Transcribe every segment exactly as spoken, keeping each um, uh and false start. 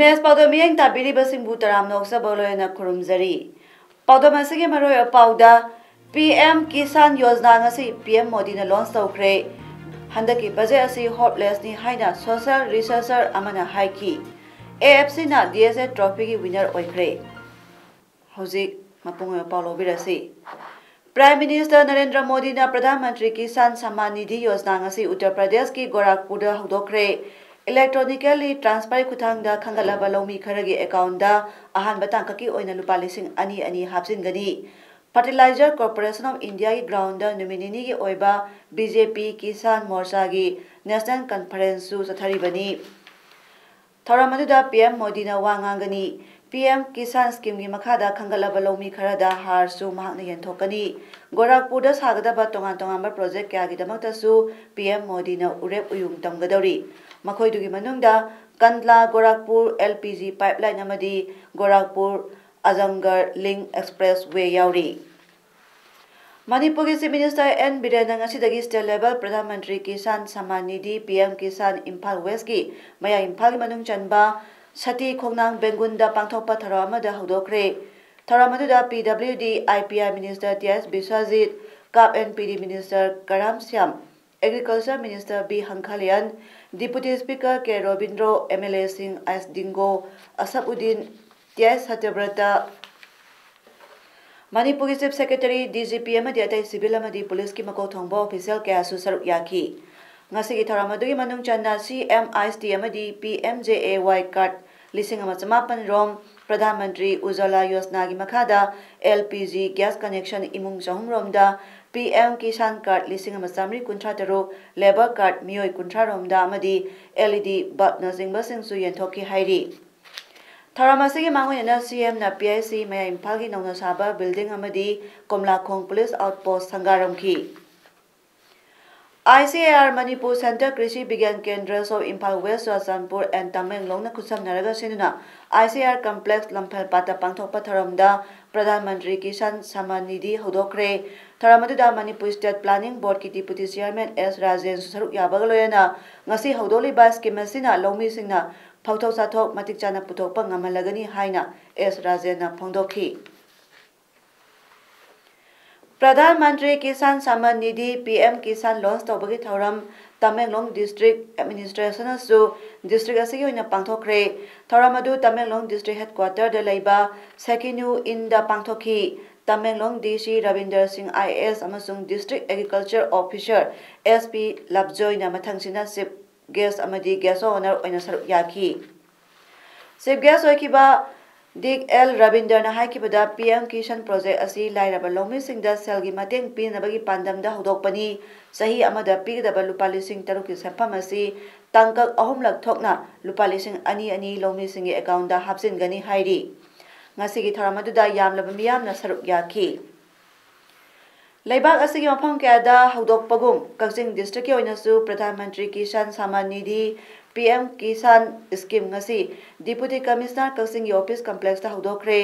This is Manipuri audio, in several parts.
ꯏꯃꯦꯖ ꯄꯥꯎꯗꯝ ꯃꯤꯠꯌꯦꯡ ꯇꯥꯕꯤꯔꯤꯕꯁꯤꯡꯕꯨ ꯇꯔꯥꯝꯅ ꯑꯣꯛꯆꯕ ꯂꯣꯏꯅ ꯈꯨꯔꯨꯝꯖꯔꯤ꯫ ꯄꯥꯎꯗꯝ ꯑꯁꯤꯒꯤ ꯃꯔꯨꯑꯣꯏꯕ ꯄꯥꯎꯗ, ꯄꯤ ꯑꯦꯝ ꯀꯤꯁꯥꯟ ꯌꯣꯖꯅꯥ ꯉꯁꯤ ꯄꯤ ꯑꯦꯝ ꯃꯣꯗꯤꯅ ꯂꯣꯟꯆ ꯇꯧꯈ꯭ꯔꯦ꯫ ꯍꯟꯗꯛꯀꯤ ꯕꯖꯦꯠ ꯑꯁꯤ ꯍꯣꯞꯂꯦꯁꯅꯤ ꯍꯥꯏꯅ ꯁꯣꯁꯤꯌꯦꯜ ꯔꯤꯁꯔꯆꯔ ꯑꯃꯅ ꯍꯥꯏꯈꯤ꯫ ꯑꯦ ꯑꯦꯐ ꯁꯤꯅ ꯗꯤ ꯑꯦꯁ ꯑꯦ ꯇ꯭ꯔꯣꯐꯤꯒꯤ ꯋꯤꯅꯔ ꯑꯣꯏꯈ꯭ꯔꯦ꯫ ꯍꯧꯖꯤꯛ ꯃꯄꯨꯡ ꯑꯣꯏꯕ ꯄꯥꯎ ꯂꯧꯕꯤꯔꯁꯤ꯫ ꯄ꯭ꯔꯥꯏꯝ ꯃꯤꯅꯤꯁꯇꯔ ꯅꯔꯦꯟꯗ꯭ꯔ ꯃꯣꯗꯤꯅ ꯄ꯭ꯔꯙꯥꯟ ꯃꯟꯇ꯭ꯔꯤ ꯀꯤꯁꯥꯟ ꯁꯝꯃꯥꯟ ꯅꯤꯙꯤ ꯌꯣꯖꯅꯥ ꯉꯁꯤ ꯎꯠꯇꯔ ꯄ꯭ꯔꯗꯦꯁꯀꯤ ꯒꯣꯔꯥꯈꯄꯨꯔꯗ ꯍꯧꯗꯣꯛꯈ꯭ꯔꯦ꯫ ꯏꯂꯦꯛꯇ꯭ꯔꯣꯅꯤꯀꯦꯜꯂꯤ ꯇ꯭ꯔꯥꯟꯁꯐꯔ ꯈꯨꯠꯊꯥꯡꯗ ꯈꯟꯒꯠꯂꯕ ꯂꯧꯃꯤ ꯈꯔꯒꯤ ꯑꯦꯀꯥꯎꯟꯗ ꯑꯍꯥꯟꯕ ꯇꯥꯡꯀꯛꯀꯤ ꯑꯣꯏꯅ ꯂꯨꯄꯥ ꯂꯤꯁꯤꯡ ꯑꯅꯤ ꯑꯅꯤ ꯍꯥꯞꯆꯤꯟꯒꯅꯤ꯫ Fertilizer Corporation of Indiaꯒꯤ ꯒ꯭ꯔꯥꯎꯟꯗ ꯅꯨꯃꯤꯠ ꯅꯤꯅꯤꯒꯤ ꯑꯣꯏꯕ ꯕꯤ ꯖꯦ ꯄꯤ ꯀꯤꯁꯥꯟ ꯃꯣꯔꯆꯥꯒꯤ ꯅꯦꯁꯅꯦꯜ ꯀꯟꯐꯔꯦꯟꯁꯁꯨ ꯆꯠꯊꯔꯤꯕꯅꯤ꯫ ꯊꯧꯔꯝ ꯑꯗꯨꯗ ꯄꯤ ꯑꯦꯝ ꯃꯣꯗꯤꯅ ꯋꯥ ꯉꯥꯡꯒꯅꯤ꯫ ꯄꯤ ꯑꯦꯝ ꯀꯤꯁꯥꯟ ꯁ꯭ꯀꯤꯝꯒꯤ ꯃꯈꯥꯗ ꯈꯟꯒꯠꯂꯕ ꯂꯧꯃꯤ ꯈꯔꯗ ꯍꯥꯔꯁꯨ ꯃꯍꯥꯛꯅ ꯌꯦꯟꯊꯣꯛꯀꯅꯤ꯫ ꯒꯣꯔꯥꯈꯄꯨꯔꯗ ꯁꯥꯒꯗꯕ ꯇꯣꯉꯥꯟ ꯇꯣꯉꯥꯟꯕ ꯄ꯭ꯔꯣꯖꯦꯛ ꯀꯌꯥꯒꯤꯗꯃꯛꯇꯁꯨ ꯄꯤ ꯑꯦꯝ ꯃꯣꯗꯤꯅ ꯎꯔꯦꯞ ꯎꯌꯨꯡ ꯇꯝꯒꯗꯧꯔꯤ꯫ ꯃꯈꯣꯏꯗꯨꯒꯤ ꯃꯅꯨꯡꯗ ꯀꯟꯗꯂꯥ Gorakhpur L P G pipeline ꯑꯃꯗꯤ ꯒꯣꯔꯥꯈꯄꯨꯔ ꯑꯖꯝꯒꯔ ꯂꯤꯡ ꯑꯦꯛꯁꯄ꯭ꯔꯦꯁ ꯋꯦ ꯌꯥꯎꯔꯤ꯫ ꯃꯅꯤꯄꯨꯔꯒꯤ ꯆꯤꯐ ꯃꯤꯅꯤꯁꯇꯔ ꯑꯦꯟ ꯕꯤꯔꯦꯟꯅ ꯉꯁꯤꯗꯒꯤ ꯁ꯭ꯇꯦꯠ ꯂꯦꯚꯦꯜ ꯄ꯭ꯔꯙꯥꯟ ꯃꯟꯇ꯭ꯔꯤ ꯀꯤꯁꯥꯟ ꯁꯝꯃꯥꯟ ꯅꯤꯙꯤ, ꯄꯤ ꯑꯦꯝ ꯀꯤꯁꯥꯟ, ꯏꯝꯐꯥꯜ ꯋꯦꯁꯀꯤ ꯃꯌꯥꯏ ꯏꯝꯐꯥꯜꯒꯤ ꯃꯅꯨꯡ ꯆꯟꯕ ꯁꯇꯤ ꯈꯣꯡꯅꯥꯡ ꯕꯦꯡꯒꯨꯟꯗ ꯄꯥꯡꯊꯣꯛꯄ ꯊꯧꯔꯝ ꯑꯃꯗ ꯍꯧꯗꯣꯛꯈ꯭ꯔꯦ꯫ ꯊꯧꯔꯝ ꯑꯗꯨꯗ P W D, I P R minister T S Biswajit, ꯀꯥꯞ and P D minister Karam Shyam, agriculture minister V Hangkhalian, deputy speaker K Robindro, M L ꯑꯦꯁꯤꯡ ꯑꯥꯏꯁ ꯗꯤꯡꯒꯣ, ꯑꯁꯐ ꯎꯗꯤꯟ, ꯇꯤ ꯑꯥꯏ ꯁꯇ꯭ꯌꯕ꯭ꯔꯇ, ꯃꯅꯤꯄꯨꯔꯒꯤ chief secretary, D G P ꯑꯃꯗꯤ ꯑꯇꯩ ꯁꯤꯚꯤꯜ ꯑꯃꯗꯤ ꯄꯨꯂꯤꯁꯀꯤ ꯃꯀꯣꯛ ꯊꯣꯡꯕ ꯑꯣꯐꯤꯁꯤꯌꯦꯜ ꯀꯌꯥꯁꯨ ꯁꯔꯨꯛ ꯌꯥꯈꯤ꯫ ꯉꯁꯤꯒꯤ ꯊꯧꯔꯝ ꯑꯗꯨꯒꯤ ꯃꯅꯨꯡ ꯆꯟꯅ ꯁꯤ ꯑꯦꯝ ꯑꯥꯏ ꯑꯦꯁ ꯇꯤ ꯑꯃꯗꯤ ꯄꯤ ꯑꯦꯝ ꯖꯦ ꯑꯦ ꯋꯥꯏ ꯀꯥꯔꯗ ꯂꯤꯁꯤꯡ ꯑꯃ ꯆꯃꯥꯄꯟ ꯔꯣꯝ, ꯄ꯭ꯔꯙꯥꯟ ꯃꯟꯇ꯭ꯔꯤ ꯎꯖ꯭ꯖ꯭ꯋꯂꯥ ꯌꯣꯖꯅꯥꯒꯤ ꯃꯈꯥꯗ L P G gas connection ꯏꯃꯨꯡ ꯆꯍꯨꯝ ꯔꯣꯝꯗ ꯄꯤ ꯑꯦꯝ ꯀꯤꯁꯥꯟ ꯀꯥꯔꯗ ꯂꯤꯁꯤꯡ ꯑꯃ ꯆꯥꯃꯔꯤ ꯀꯨꯟꯊ꯭ꯔꯥ ꯇꯔꯨꯛ, ꯂꯦꯕꯔ ꯀꯥꯔꯗ ꯃꯤꯑꯣꯏ ꯀꯨꯟꯊ꯭ꯔꯥ ꯔꯣꯝꯗ ꯑꯃꯗꯤ ꯑꯦꯜ ꯏ ꯗꯤ ꯕꯜꯕꯅꯆꯤꯡꯕꯁꯤꯡꯁꯨ ꯌꯦꯟꯊꯣꯛꯈꯤ ꯍꯥꯏꯔꯤ꯫ ꯊꯧꯔꯝ ꯑꯁꯤꯒꯤ ꯃꯥꯡꯑꯣꯏꯅꯅ ꯁꯤ ꯑꯦꯝꯅ ꯄꯤ ꯑꯥꯏ ꯁꯤ ꯃꯌꯥꯏ ꯏꯝꯐꯥꯜꯒꯤ ꯅꯧꯅ ꯁꯥꯕ ꯕꯤꯜꯗꯤꯡ ꯑꯃꯗꯤ ꯀꯣꯝꯂꯥꯈꯣꯡ ꯄꯨꯂꯤꯁ ꯑꯥꯎꯠꯄꯣꯁ ꯁꯪꯒꯥꯔꯝꯈꯤ꯫ I C A R Manipur centre Krishi ꯕꯤꯒ꯭ꯌꯥꯟ ꯀꯦꯟꯗ꯭ꯔ ꯁꯣ ꯏꯝꯐꯥꯜ ꯋꯦꯁ ꯆꯨꯔꯥꯆꯥꯟꯄꯨꯔ ꯑꯦꯟ ꯇꯃꯦꯡꯂꯣꯡꯅ ꯈꯨꯠꯁꯝꯅꯔꯒ ꯁꯤꯟꯗꯨꯅ ꯑꯥꯏ ꯁꯤ ꯑꯥꯔ ꯀꯝꯄ꯭ꯂꯦꯛꯁ ꯂꯝꯐꯦꯜꯄꯥꯠꯇ ꯄꯥꯡꯊꯣꯛꯄ ꯊꯧꯔꯝꯗ ꯄ꯭ꯔꯙꯥꯟ ꯃꯟꯇ꯭ꯔꯤ ꯀꯤꯁꯥꯟ ꯁꯝꯃꯥꯟ ꯅꯤꯙꯤ ꯍꯧꯗꯣꯛꯈ꯭ꯔꯦ꯫ ꯊꯧꯔꯝ ꯑꯗꯨꯗ ꯃꯅꯤꯄꯨꯔ ꯁ꯭ꯇꯦꯠ ꯄ꯭ꯂꯥꯅꯤꯡ ꯕꯣꯔꯗꯀꯤ ꯗꯤꯄꯨꯇꯤ ꯆꯤꯌꯥꯔꯃꯦꯟ ꯑꯦꯁ ꯔꯥꯖꯦꯟꯁꯨ ꯁꯔꯨꯛ ꯌꯥꯕꯒ ꯂꯣꯏꯅꯅ ꯉꯁꯤ ꯍꯧꯗꯣꯛꯂꯤꯕ ꯁ꯭ꯀꯤꯝ ꯑꯁꯤꯅ ꯂꯧꯃꯤꯁꯤꯡꯅ ꯐꯧꯊꯣꯛ ꯆꯥꯊꯣꯛ ꯃꯇꯤꯛ ꯆꯥꯅ ꯄꯨꯊꯣꯛꯄ ꯉꯝꯍꯜꯂꯒꯅꯤ ꯍꯥꯏꯅ ꯑꯦꯁ ꯔꯥꯖꯦꯟꯅ ꯐꯣꯡꯗꯣꯛꯈꯤ꯫ Pradhan Mantri Kisan Samman Nidhi, P M Kisan, launch ꯇꯧꯕꯒꯤ ꯊꯧꯔꯝ ꯇꯃꯦꯡꯂꯣꯡ ꯗꯤꯁꯇ꯭ꯔꯤꯛ ꯑꯦꯗꯃꯤꯅꯤꯁꯇ꯭ꯔꯦꯁꯟꯅꯁꯨ ꯗꯤꯁꯇ꯭ꯔꯤꯛ ꯑꯁꯤꯒꯤ ꯑꯣꯏꯅ ꯄꯥꯡꯊꯣꯛꯈ꯭ꯔꯦ꯫ ꯊꯧꯔꯝ ꯑꯗꯨ ꯇꯃꯦꯡꯂꯣꯡ ꯗꯤꯁꯇ꯭ꯔꯤꯛ ꯍꯦꯗꯀ꯭ꯋꯥꯇꯔꯗ ꯂꯩꯕ ꯁꯦꯀꯤꯅꯨ ꯏꯟꯗ ꯄꯥꯡꯊꯣꯛꯈꯤ꯫ ꯇꯃꯦꯡꯂꯣꯡ ꯗꯤ ꯁꯤ ꯔꯕꯤꯟꯗꯔ ꯁꯤꯡ ꯑꯥꯏ ꯑꯦ ꯑꯦꯁ ꯑꯃꯁꯨꯡ district agriculture officer S P ꯂꯞꯖꯣꯏꯅ ꯃꯊꯪꯁꯤꯠꯅ ꯆꯤꯐ ꯒꯦꯁ꯭ꯠ ꯑꯃꯗꯤ ꯒꯦꯁ꯭ꯠ ꯑꯣꯐ ꯑꯣꯅꯔ ꯑꯣꯏꯅ ꯁꯔꯨꯛ ꯌꯥꯈꯤ꯫ ꯆꯤꯐ ꯒꯦꯁ꯭ꯠ ꯑꯣꯏꯈꯤꯕ ꯗꯤꯛ ꯑꯦꯜ ꯔꯕꯤꯟꯗꯔꯅ ꯍꯥꯏꯈꯤꯕꯗ, ꯄꯤ ꯑꯦꯝ ꯀꯤꯁꯥꯟ ꯄ꯭ꯔꯣꯖꯦꯛ ꯑꯁꯤ ꯂꯥꯏꯔꯕ ꯂꯧꯃꯤꯁꯤꯡꯗ ꯁꯦꯜꯒꯤ ꯃꯇꯦꯡ ꯄꯤꯅꯕꯒꯤ ꯄꯥꯟꯗꯝꯗ ꯍꯧꯗꯣꯛꯄꯅꯤ꯫ ꯆꯍꯤ ꯑꯃꯗ ꯄꯤꯒꯗꯕ ꯂꯨꯄꯥ ꯂꯤꯁꯤꯡ ꯇꯔꯨꯛꯀꯤ ꯁꯦꯟꯐꯝ ꯑꯁꯤ ꯇꯥꯡꯀꯛ ꯑꯍꯨꯝꯂꯛ ꯊꯣꯛꯅ ꯂꯨꯄꯥ ꯂꯤꯁꯤꯡ ꯑꯅꯤ ꯑꯅꯤ ꯂꯧꯃꯤꯁꯤꯡꯒꯤ ꯑꯦꯀꯥꯎꯟꯗ ꯍꯥꯞꯆꯤꯟꯒꯅꯤ ꯍꯥꯏꯔꯤ꯫ ꯉꯁꯤꯒꯤ ꯊꯧꯔꯝ ꯑꯗꯨꯗ ꯌꯥꯝꯂꯕ ꯃꯤꯌꯥꯝꯅ ꯁꯔꯨꯛ ꯌꯥꯈꯤ꯫ ꯂꯩꯕꯥꯛ ꯑꯁꯤꯒꯤ ꯃꯐꯝ ꯀꯌꯥꯗ ꯍꯧꯗꯣꯛꯄꯒꯨꯝ, ꯀꯛꯆꯤꯡ ꯗꯤꯁꯇ꯭ꯔꯤꯛꯀꯤ ꯑꯣꯏꯅꯁꯨ Pradhan Mantri Kisan Samman Nidhi, P M Kisan scheme ꯉꯁꯤ ꯗꯤꯄꯨꯇꯤ ꯀꯃꯤꯁꯅꯔ ꯀꯛꯆꯤꯡꯒꯤ ꯑꯣꯐꯤꯁ ꯀꯝꯄ꯭ꯂꯦꯛꯁꯇ ꯍꯧꯗꯣꯛꯈ꯭ꯔꯦ꯫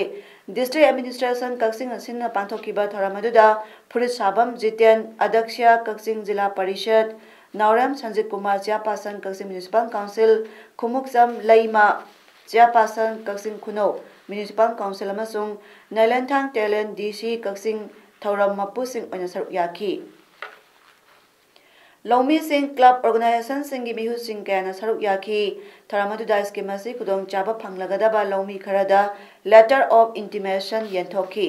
ꯗꯤꯁꯇ꯭ꯔꯤꯛ ꯑꯦꯗꯃꯤꯅꯤꯁꯇ꯭ꯔꯦꯁꯟ ꯀꯛꯆꯤꯡꯅ ꯁꯤꯟꯅ ꯄꯥꯡꯊꯣꯛꯈꯤꯕ ꯊꯧꯔꯝ ꯑꯗꯨꯗ ꯐꯨꯔꯤꯠ ꯁꯥꯕꯝ ꯖꯤꯇꯦꯟ, ꯑꯗꯛꯁ꯭ꯌ Kakching Zila Parishad, Naorem Sanjit Kumar, chairperson Kakching municipal council, Khumukcham Leima, chairperson Kakching Khunou municipal council ꯑꯃꯁꯨꯡ ꯅꯥꯏꯂꯦꯟꯊꯥꯡ ꯇꯦꯂꯦꯟ, ꯗꯤ ꯁꯤ ꯀꯛꯆꯤꯡ, ꯊꯧꯔꯝ ꯃꯄꯨꯁꯤꯡ ꯑꯣꯏꯅ ꯁꯔꯨꯛ ꯌꯥꯈꯤ꯫ ꯂꯧꯃꯤꯁꯤꯡ, ꯀ꯭ꯂꯕ, ꯑꯣꯔꯒꯅꯥꯏꯖꯦꯁꯟꯁꯤꯡꯒꯤ ꯃꯤꯍꯨꯠꯁꯤꯡ ꯀꯌꯥꯅ ꯁꯔꯨꯛ ꯌꯥꯈꯤ꯫ ꯊꯧꯔꯝ ꯑꯗꯨꯗ ꯁ꯭ꯀꯤꯝ ꯑꯁꯤ ꯈꯨꯗꯣꯡꯆꯥꯕ ꯐꯪꯂꯒꯗꯕ ꯂꯧꯃꯤ ꯈꯔꯗ letter of intimation ꯌꯦꯟꯊꯣꯛꯈꯤ꯫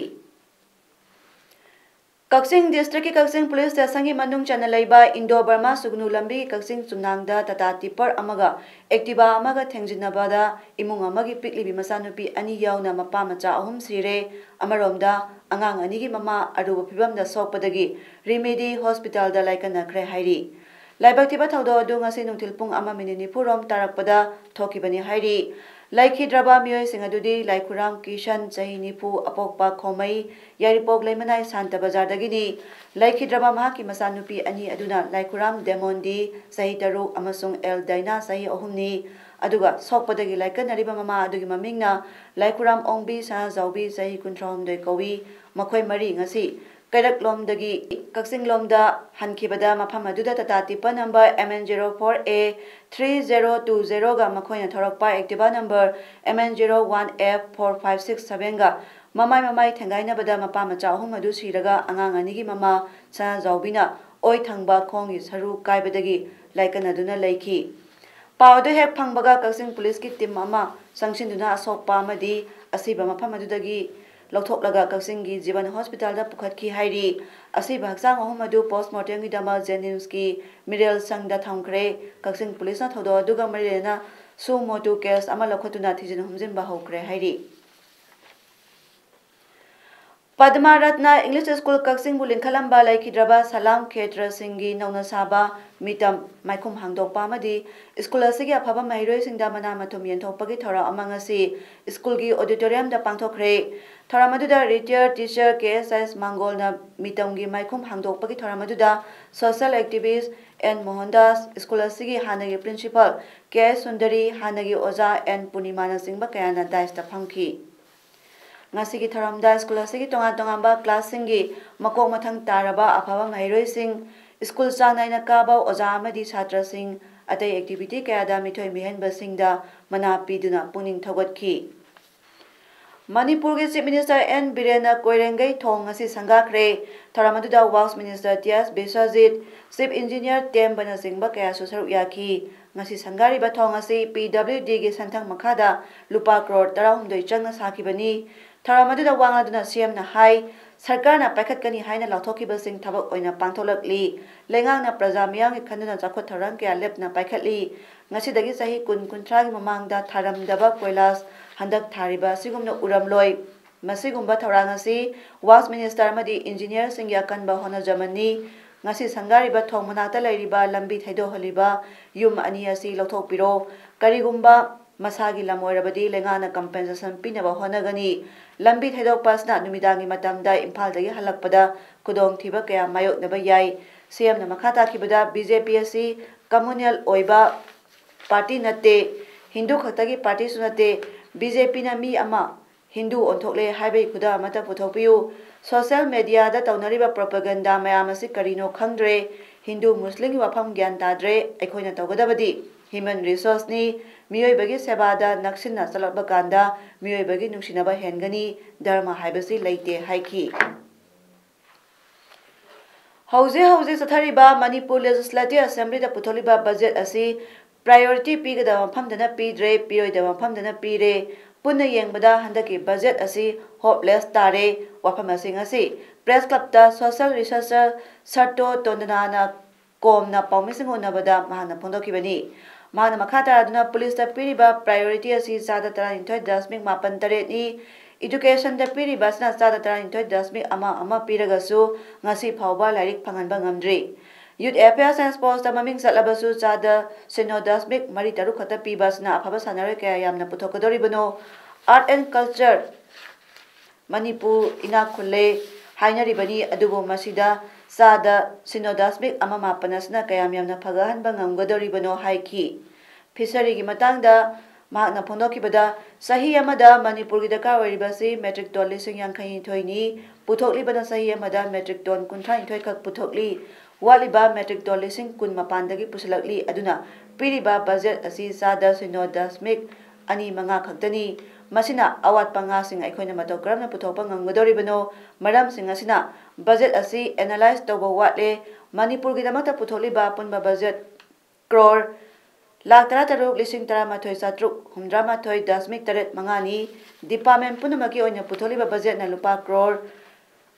ꯀꯛꯆꯤꯡ ꯗꯤꯁꯇ꯭ꯔꯤꯛꯀꯤ ꯀꯛꯆꯤꯡ ꯄꯨꯂꯤꯁ ꯁ꯭ꯇꯦꯁꯟꯒꯤ ꯃꯅꯨꯡ ꯆꯟꯅ ꯂꯩꯕ ꯏꯟꯗꯣ ꯕꯔꯃꯥ ꯁꯨꯒꯅꯨ ꯂꯝꯕꯤꯒꯤ ꯀꯛꯆꯤꯡ ꯆꯨꯝꯅꯥꯡꯗ ꯇꯥꯇꯥ ꯇꯤꯞꯄꯔ ꯑꯃꯒ ꯑꯦꯛꯇꯤꯚꯥ ꯑꯃꯒ ꯊꯦꯡꯖꯤꯟꯅꯕꯗ ꯏꯃꯨꯡ ꯑꯃꯒꯤ ꯄꯤꯛꯂꯤꯕꯤ ꯃꯆꯥꯅꯨꯄꯤ ꯑꯅꯤ ꯌꯥꯎꯅ ꯃꯄꯥ ꯃꯆꯥ ꯑꯍꯨꯝ ꯁꯤꯔꯦ꯫ ꯑꯃꯔꯣꯝꯗ, ꯑꯉꯥꯡ ꯑꯅꯤꯒꯤ ꯃꯃꯥ ꯑꯔꯨꯕ ꯐꯤꯚꯝꯗ ꯁꯣꯛꯄꯗꯒꯤ ꯔꯤꯃꯦꯗꯤ ꯍꯣꯁꯄꯤꯇꯥꯜꯗ ꯂꯥꯏꯀꯠꯅꯈ꯭ꯔꯦ ꯍꯥꯏꯔꯤ꯫ ꯂꯥꯏꯕꯛ ꯊꯤꯕ ꯊꯧꯗꯣꯛ ꯑꯗꯨ ꯉꯁꯤ ꯅꯨꯡꯊꯤꯜ ꯄꯨꯡ ꯑꯃ ꯃꯤꯅꯤꯠ ꯅꯤꯐꯨ ꯔꯣꯝ ꯇꯥꯔꯛꯄꯗ ꯊꯣꯛꯈꯤꯕꯅꯤ ꯍꯥꯏꯔꯤ꯫ ꯂꯩꯈꯤꯗ꯭ꯔꯕ ꯃꯤꯑꯣꯏꯁꯤꯡ ꯑꯗꯨꯗꯤ ꯂꯥꯏꯈꯨꯔꯥꯝ ꯀꯤꯁꯟ, ꯆꯍꯤ ꯅꯤꯐꯨ, ꯑꯄꯣꯛꯄ ꯈꯣꯃꯩ, ꯌꯥꯏꯔꯤꯄꯣꯛ ꯂꯩꯃꯅꯥꯏ ꯁꯥꯟꯇ ꯕꯖꯥꯔꯗꯒꯤꯅꯤ꯫ ꯂꯩꯈꯤꯗ꯭ꯔꯕ ꯃꯍꯥꯛꯀꯤ ꯃꯆꯥꯅꯨꯄꯤ ꯑꯅꯤ ꯑꯗꯨꯅ ꯂꯥꯏꯈꯨꯔꯥꯝ ꯗꯦꯃꯣꯟꯗꯤ, ꯆꯍꯤ ꯇꯔꯨꯛ, ꯑꯃꯁꯨꯡ ꯑꯦꯜ ꯗꯥꯏꯅꯥ, ꯆꯍꯤ ꯑꯍꯨꯝꯅꯤ꯫ ꯑꯗꯨꯒ ꯁꯣꯛꯄꯗꯒꯤ ꯂꯥꯏꯀꯠꯅꯔꯤꯕ ꯃꯃꯥ ꯑꯗꯨꯒꯤ ꯃꯃꯤꯡꯅ ꯂꯥꯏꯈꯨꯔꯥꯝ ꯑꯣꯡꯕꯤ ꯁꯅꯥꯖꯥꯎꯕꯤ, ꯆꯍꯤ ꯀꯨꯟꯊ꯭ꯔꯥꯍꯨꯝꯗꯣꯏ ꯀꯧꯏ꯫ ꯃꯈꯣꯏ ꯃꯔꯤ ꯉꯁꯤ ꯀꯩꯔꯛꯂꯣꯝꯗꯒꯤ ꯀꯛꯆꯤꯡꯂꯣꯝꯗ ꯍꯟꯈꯤꯕꯗ ꯃꯐꯝ ꯑꯗꯨꯗ Tata tipper number M N zero four A three zero two zero ꯒ ꯃꯈꯣꯏꯅ ꯊꯧꯔꯛꯄ Activa number M N zero one F four five six seven ꯒ ꯃꯃꯥꯏ ꯃꯃꯥꯏ ꯊꯦꯡꯒꯥꯏꯅꯕꯗ ꯃꯄꯥ ꯃꯆꯥ ꯑꯍꯨꯝ ꯑꯗꯨ ꯁꯤꯔꯒ ꯑꯉꯥꯡ ꯑꯅꯤꯒꯤ ꯃꯃꯥ ꯁꯅꯥꯖꯥꯎꯕꯤꯅ ꯑꯣꯏ ꯊꯪꯕ ꯈꯣꯡꯒꯤ ꯁꯔꯨ ꯀꯥꯏꯕꯗꯒꯤ ꯂꯥꯏꯀꯠꯅꯗꯨꯅ ꯂꯩꯈꯤ꯫ ꯄꯥꯎ ꯑꯗꯨ ꯍꯦꯛ ꯐꯪꯕꯒ ꯀꯛꯆꯤꯡ ꯄꯨꯂꯤꯁꯀꯤ ꯇꯤꯝ ꯑꯃ ꯆꯪꯁꯤꯟꯗꯨꯅ ꯑꯁꯣꯛꯄ ꯑꯃꯗꯤ ꯑꯁꯤꯕ ꯃꯐꯝ ꯑꯗꯨꯗꯒꯤ ꯂꯧꯊꯣꯛꯂꯒ ꯀꯛꯆꯤꯡꯒꯤ ꯖꯤꯕꯟ ꯍꯣꯁꯄꯤꯇꯥꯜꯗ ꯄꯨꯈꯠꯈꯤ ꯍꯥꯏꯔꯤ꯫ ꯑꯁꯤꯕ ꯍꯛꯆꯥꯡ ꯑꯍꯨꯝ ꯑꯗꯨ ꯄꯣꯁꯃꯣꯔꯇꯦꯝꯒꯤꯗꯃꯛ ꯖꯦꯅꯤꯝꯁꯀꯤ ꯃꯤꯔꯦꯜ ꯁꯪꯗ ꯊꯝꯈ꯭ꯔꯦ꯫ ꯀꯛꯆꯤꯡ ꯄꯨꯂꯤꯁꯅ ꯊꯧꯗꯣꯛ ꯑꯗꯨꯒ ꯃꯔꯤ ꯂꯩꯅꯅ ꯁꯨ ꯃꯣꯇꯨ ꯀꯦꯁ ꯑꯃ ꯂꯧꯈꯠꯇꯨꯅ ꯊꯤꯖꯤꯟ ꯍꯨꯝꯖꯤꯟꯕ ꯍꯧꯈ꯭ꯔꯦ ꯍꯥꯏꯔꯤ꯫ ꯄꯗꯃ ꯔꯠꯅ ꯏꯪꯂꯤꯁ ꯁ꯭ꯀꯨꯜ ꯀꯛꯆꯤꯡꯕꯨ ꯂꯤꯡꯈꯠꯂꯝꯕ ꯂꯩꯈꯤꯗ꯭ꯔꯕ ꯁꯂꯥꯝ ꯈꯦꯇ꯭ꯔꯁꯤꯡꯒꯤ ꯅꯧꯅ ꯁꯥꯕ ꯃꯤꯇꯝ ꯃꯥꯏꯈꯨꯝ ꯍꯥꯡꯗꯣꯛꯄ ꯑꯃꯗꯤ ꯁ꯭ꯀꯨꯜ ꯑꯁꯤꯒꯤ ꯑꯐꯕ ꯃꯍꯩꯔꯣꯏꯁꯤꯡꯗ ꯃꯅꯥ ꯃꯊꯨꯝ ꯌꯦꯟꯊꯣꯛꯄꯒꯤ ꯊꯧꯔꯝ ꯑꯃ ꯉꯁꯤ ꯁ꯭ꯀꯨꯜꯒꯤ ꯑꯣꯗꯤꯇꯣꯔꯤꯌꯝꯗ ꯄꯥꯡꯊꯣꯛꯈ꯭ꯔꯦ꯫ ꯊꯧꯔꯝ ꯑꯗꯨꯗ ꯔꯤꯇꯥꯌꯔ ꯇꯤꯆꯔ ꯀꯦ ꯑꯦꯁ ꯑꯦꯁ ꯃꯥꯡꯒꯣꯜꯅ ꯃꯤꯇꯝꯒꯤ ꯃꯥꯏꯈꯨꯝ ꯍꯥꯡꯗꯣꯛꯄꯒꯤ ꯊꯧꯔꯝ ꯑꯗꯨꯗ ꯁꯣꯁꯤꯌꯦꯜ ꯑꯦꯛꯇꯤꯚꯤꯁ ꯑꯦꯟ ꯃꯣꯍꯟꯗꯥꯁ, ꯁ꯭ꯀꯨꯜ ꯑꯁꯤꯒꯤ ꯍꯥꯟꯅꯒꯤ ꯄ꯭ꯔꯤꯟꯁꯤꯄꯥꯜ ꯀꯦ ꯑꯦꯁ ꯁꯨꯟꯗꯔꯤ, ꯍꯥꯟꯅꯒꯤ ꯑꯣꯖꯥ ꯑꯦꯟ ꯄꯨꯔꯅꯤꯃꯥꯅꯆꯤꯡꯕ ꯀꯌꯥꯅ ꯗꯥꯏꯁꯇ ꯐꯝꯈꯤ꯫ ꯉꯁꯤꯒꯤ ꯊꯧꯔꯝꯗ ꯁ꯭ꯀꯨꯜ ꯑꯁꯤꯒꯤ ꯇꯣꯉꯥꯟ ꯇꯣꯉꯥꯟꯕ ꯀ꯭ꯂꯥꯁꯁꯤꯡꯒꯤ ꯃꯀꯣꯛ ꯃꯊꯪ ꯇꯥꯔꯕ ꯑꯐꯕ ꯃꯍꯩꯔꯣꯏꯁꯤꯡ, ꯁ꯭ꯀꯨꯜ ꯆꯥꯡ ꯅꯥꯏꯅ ꯀꯥꯕ ꯑꯣꯖꯥ ꯑꯃꯗꯤ ꯁꯥꯇ꯭ꯔꯁꯤꯡ, ꯑꯇꯩ ꯑꯦꯛꯇꯤꯚꯤꯇꯤ ꯀꯌꯥꯗ ꯃꯤꯊꯣꯏ ꯃꯤꯍꯦꯟꯕꯁꯤꯡꯗ ꯃꯅꯥ ꯄꯤꯗꯨꯅ ꯄꯨꯛꯅꯤꯡ ꯊꯧꯒꯠꯈꯤ꯫ ꯃꯅꯤꯄꯨꯔꯒꯤ ꯆꯤꯐ ꯃꯤꯅꯤꯁꯇꯔ ꯑꯦꯟ ꯕꯤꯔꯦꯟꯅ ꯀꯣꯏꯔꯦꯡꯒꯩ ꯊꯣꯡ ꯉꯁꯤ ꯁꯪꯒꯥꯈ꯭ꯔꯦ꯫ ꯊꯧꯔꯝ ꯑꯗꯨꯗ ꯋꯥꯔꯛꯁ minister T S Biswajit, chief engineer ꯇꯦꯝꯕꯅꯆꯤꯡꯕ ꯀꯌꯥꯁꯨ ꯁꯔꯨꯛ ꯌꯥꯈꯤ꯫ ꯉꯁꯤ ꯁꯪꯒꯥꯔꯤꯕ ꯊꯣꯡ ꯑꯁꯤ ꯄꯤ ꯗꯕ꯭ꯂꯤꯎ ꯗꯤꯒꯤ ꯁꯦꯟꯊꯪ ꯃꯈꯥꯗ ꯂꯨꯄꯥ ꯀ꯭ꯔꯣꯔ ꯇꯔꯥꯍꯨꯝꯗꯣꯏ ꯆꯪꯅ ꯁꯥꯈꯤꯕꯅꯤ꯫ ꯊꯧꯔꯝ ꯑꯗꯨꯗ ꯋꯥ ꯉꯥꯡꯗꯨꯅ ꯁꯤ ꯑꯦꯝꯅ ꯍꯥꯏ, ꯁꯔꯀꯥꯔꯅ ꯄꯥꯏꯈꯠꯀꯅꯤ ꯍꯥꯏꯅ ꯂꯥꯎꯊꯣꯛꯈꯤꯕꯁꯤꯡ ꯊꯕꯛ ꯑꯣꯏꯅ ꯄꯥꯡꯊꯣꯛꯂꯛꯂꯤ꯫ ꯂꯩꯉꯥꯛꯅ ꯄ꯭ꯔꯖꯥ ꯃꯤꯌꯥꯝꯒꯤ ꯈꯟꯗꯨꯅ ꯆꯥꯎꯈꯠ ꯊꯧꯔꯥꯡ ꯀꯌꯥ ꯂꯦꯞꯇꯅ ꯄꯥꯏꯈꯠꯂꯤ꯫ ꯉꯁꯤꯗꯒꯤ ꯆꯍꯤ ꯀꯨꯟ, ꯀꯨꯟꯊ꯭ꯔꯥꯒꯤ ꯃꯃꯥꯡꯗ ꯊꯥꯔꯝꯗꯕ ꯀꯣꯏꯂꯥꯁ ꯍꯟꯗꯛ ꯊꯥꯔꯤꯕ ꯑꯁꯤꯒꯨꯝꯅ ꯎꯔꯝꯂꯣꯏ꯫ ꯃꯁꯤꯒꯨꯝꯕ ꯊꯧꯔꯥꯡ ꯑꯁꯤ ꯋꯥꯔꯛꯁ ꯃꯤꯅꯤꯁꯇꯔ ꯑꯃꯗꯤ ꯏꯟꯖꯤꯅꯤꯌꯔꯁꯤꯡꯒꯤ ꯑꯀꯟꯕ ꯍꯣꯠꯅꯖꯃꯟꯅꯤ꯫ ꯉꯁꯤ ꯁꯪꯒꯥꯔꯤꯕ ꯊꯣꯡ ꯃꯅꯥꯛꯇ ꯂꯩꯔꯤꯕ ꯂꯝꯕꯤ ꯊꯩꯗꯣꯛꯍꯜꯂꯤꯕ ꯌꯨꯝ ꯑꯅꯤ ꯑꯁꯤ ꯂꯧꯊꯣꯛꯄꯤꯔꯣ꯫ ꯀꯔꯤꯒꯨꯝꯕ ꯃꯁꯥꯒꯤ ꯂꯝ ꯑꯣꯏꯔꯕꯗꯤ ꯂꯩꯉꯥꯛꯅ compensation ꯄꯤꯅꯕ ꯍꯣꯠꯅꯒꯅꯤ꯫ ꯂꯝꯕꯤ ꯊꯩꯗꯣꯛꯄ ꯑꯁꯤꯅ ꯅꯨꯃꯤꯗꯥꯡꯒꯤ ꯃꯇꯝꯗ ꯏꯝꯐꯥꯜꯗꯒꯤ ꯍꯜꯂꯛꯄꯗ ꯈꯨꯗꯣꯡꯊꯤꯕ ꯀꯌꯥ ꯃꯥꯌꯣꯛꯅꯕ ꯌꯥꯏ꯫ ꯁꯤ ꯑꯦꯝꯅ ꯃꯈꯥ ꯇꯥꯈꯤꯕꯗ, ꯕꯤ ꯖꯦ ꯄꯤ ꯑꯁꯤ communal ꯑꯣꯏꯕ party ꯅꯠꯇꯦ, ꯍꯤꯟꯗꯨ ꯈꯛꯇꯒꯤ partyꯁꯨ ꯅꯠꯇꯦ꯫ ꯕꯤ ꯖꯦ ꯄꯤꯅ ꯃꯤ ꯑꯃ ꯍꯤꯟꯗꯨ ꯑꯣꯟꯊꯣꯛꯂꯦ ꯍꯥꯏꯕꯒꯤ ꯈꯨꯗꯝ ꯑꯃꯠꯇ ꯄꯨꯊꯣꯛꯄꯤꯌꯨ꯫ Social mediaꯗ ꯇꯧꯅꯔꯤꯕ propaganda ꯃꯌꯥꯝ ꯑꯁꯤ ꯀꯔꯤꯅꯣ ꯈꯪꯗ꯭ꯔꯦ꯫ ꯍꯤꯟꯗꯨ ꯃꯨꯁꯂꯤꯝꯒꯤ ꯋꯥꯐꯝ ꯒ꯭ꯌꯥꯟ ꯇꯥꯗ꯭ꯔꯦ꯫ ꯑꯩꯈꯣꯏꯅ ꯇꯧꯒꯗꯕꯗꯤ human resourceꯅꯤ꯫ ꯃꯤꯑꯣꯏꯕꯒꯤ ꯁꯦꯕꯥꯗ ꯅꯛꯁꯤꯟꯅ ꯆꯠꯂꯛꯄ ꯀꯥꯟꯗ ꯃꯤꯑꯣꯏꯕꯒꯤ ꯅꯨꯡꯁꯤꯅꯕ ꯍꯦꯟꯒꯅꯤ꯫ ꯙꯔꯃ ꯍꯥꯏꯕꯁꯤ ꯂꯩꯇꯦ ꯍꯥꯏꯈꯤ꯫ ꯍꯧꯖꯤꯛ ꯍꯧꯖꯤꯛ ꯆꯠꯊꯔꯤꯕ ꯃꯅꯤꯄꯨꯔ Legislative Assemblyꯗ ꯄꯨꯊꯣꯛꯂꯤꯕ budget ꯑꯁꯤ priority ꯄꯤꯒꯗꯕ ꯃꯐꯝꯗꯅ ꯄꯤꯗ꯭ꯔꯦ, ꯄꯤꯔꯣꯏꯗꯕ ꯃꯐꯝꯗꯅ ꯄꯤꯔꯦ꯫ ꯄꯨꯟꯅ ꯌꯦꯡꯕꯗ ꯍꯟꯗꯛꯀꯤ budget ꯑꯁꯤ hopeless ꯇꯥꯔꯦ꯫ ꯋꯥꯐꯝ ꯑꯁꯤ ꯉꯁꯤ Press Clubꯇ social researcher ꯁꯔꯇꯣ ꯇꯣꯟꯗꯅꯥꯅ ꯀꯣꯝꯅ ꯄꯥꯎꯃꯤꯁꯤꯡ ꯎꯅꯕꯗ ꯃꯍꯥꯛꯅ ꯐꯣꯡꯗꯣꯛꯈꯤꯕꯅꯤ꯫ ꯃꯍꯥꯛꯅ ꯃꯈꯥ ꯇꯥꯔꯗꯨꯅ ꯄꯨꯂꯤꯁꯇ ꯄꯤꯔꯤꯕ priority ꯑꯁꯤ ꯆꯥꯗ ꯇꯔꯥꯅꯤꯊꯣꯏ ꯗꯁꯃꯤꯛ ꯃꯥꯄꯟ ꯇꯔꯦꯠꯅꯤ꯫ Educationꯗ ꯄꯤꯔꯤꯕ ꯑꯁꯤꯅ ꯆꯥꯗ ꯇꯔꯥꯅꯤꯊꯣꯏ ꯗꯁꯃꯤꯛ ꯑꯃ ꯑꯃ ꯄꯤꯔꯒꯁꯨ ꯉꯁꯤ ꯐꯥꯎꯕ ꯂꯥꯏꯔꯤꯛ ꯐꯪꯍꯟꯕ ꯉꯝꯗ꯭ꯔꯤ꯫ Youth Affairs and Sportsꯇ ꯃꯃꯤꯡ ꯆꯠꯂꯕꯁꯨ ꯆꯥꯗ ꯁꯤꯅꯣ ꯗꯁꯃꯤꯛ ꯃꯔꯤ ꯇꯔꯨꯛ ꯈꯛꯇ ꯄꯤꯕ ꯑꯁꯤꯅ ꯑꯐꯕ ꯁꯥꯟꯅꯔꯣꯏ ꯀꯌꯥ ꯌꯥꯝꯅ ꯄꯨꯊꯣꯛꯀꯗꯧꯔꯤꯕꯅꯣ? Art and Culture, ꯃꯅꯤꯄꯨꯔ ꯏꯅꯥꯛ ꯈꯨꯜꯂꯦ ꯍꯥꯏꯅꯔꯤꯕꯅꯤ, ꯑꯗꯨꯕꯨ ꯃꯁꯤꯗ ꯆꯥꯗ ꯁꯤꯅꯣ ꯗꯁꯃꯤꯛ ꯑꯃ ꯃꯥꯄꯟ ꯑꯁꯤꯅ ꯀꯌꯥꯝ ꯌꯥꯝꯅ ꯐꯒꯠꯍꯟꯕ ꯉꯝꯒꯗꯧꯔꯤꯕꯅꯣ ꯍꯥꯏꯈꯤ꯫ Fisheryꯒꯤ ꯃꯇꯥꯡꯗ ꯃꯍꯥꯛꯅ ꯐꯣꯡꯗꯣꯛꯈꯤꯕꯗ, ꯆꯍꯤ ꯑꯃꯗ ꯃꯅꯤꯄꯨꯔꯒꯤ ꯗꯔꯀꯥꯔ ꯑꯣꯏꯔꯤꯕꯁꯤ metric ton ꯂꯤꯁꯤꯡ ꯌꯥꯡꯈꯩꯅꯤꯊꯣꯏꯅꯤ, ꯄꯨꯊꯣꯛꯂꯤꯕꯅ ꯆꯍꯤ ꯑꯃꯗ metric ton ꯀꯨꯟꯊ꯭ꯔꯥꯅꯤꯊꯣꯏ ꯈꯛ ꯄꯨꯊꯣꯛꯂꯤ꯫ ꯋꯥꯠꯂꯤꯕ metric ton ꯂꯤꯁꯤꯡ ꯀꯨꯟ ꯃꯄꯥꯟꯗꯒꯤ ꯄꯨꯁꯤꯜꯂꯛꯂꯤ꯫ ꯑꯗꯨꯅ ꯄꯤꯔꯤꯕ budget ꯑꯁꯤ ꯆꯥꯗ ꯁꯤꯅꯣ ꯗꯁꯃꯤꯛ ꯑꯅꯤ ꯃꯉꯥ ꯈꯛꯇꯅꯤ꯫ ꯃꯁꯤꯅ ꯑꯋꯥꯠꯄ ꯉꯥꯁꯤꯡ ꯑꯩꯈꯣꯏꯅ ꯃꯇꯧ ꯀꯔꯝꯅ ꯄꯨꯊꯣꯛꯄ ꯉꯝꯒꯗꯧꯔꯤꯕꯅꯣ? ꯃꯔꯝꯁꯤꯡ ꯑꯁꯤꯅ budget ꯑꯁꯤ analyse ꯇꯧꯕ ꯋꯥꯠꯂꯦ꯫ ꯃꯅꯤꯄꯨꯔꯒꯤꯗꯃꯛꯇ ꯄꯨꯊꯣꯛꯂꯤꯕ ꯑꯄꯨꯟꯕ budget ꯀ꯭ꯔꯣꯔ ꯂꯥꯈ ꯇꯔꯥꯇꯔꯨꯛ ꯂꯤꯁꯤꯡ ꯇꯔꯥꯃꯥꯊꯣꯏ ꯆꯥꯇ꯭ꯔꯨꯛ ꯍꯨꯝꯗ꯭ꯔꯥꯃꯥꯊꯣꯏ ꯗꯁꯃꯤꯛ ꯇꯔꯦꯠ ꯃꯉꯥꯅꯤ꯫ Department ꯄꯨꯝꯅꯃꯛꯀꯤ ꯑꯣꯏꯅ ꯄꯨꯊꯣꯛꯂꯤꯕ budgetꯅ ꯂꯨꯄꯥ ꯀ꯭ꯔꯣꯔ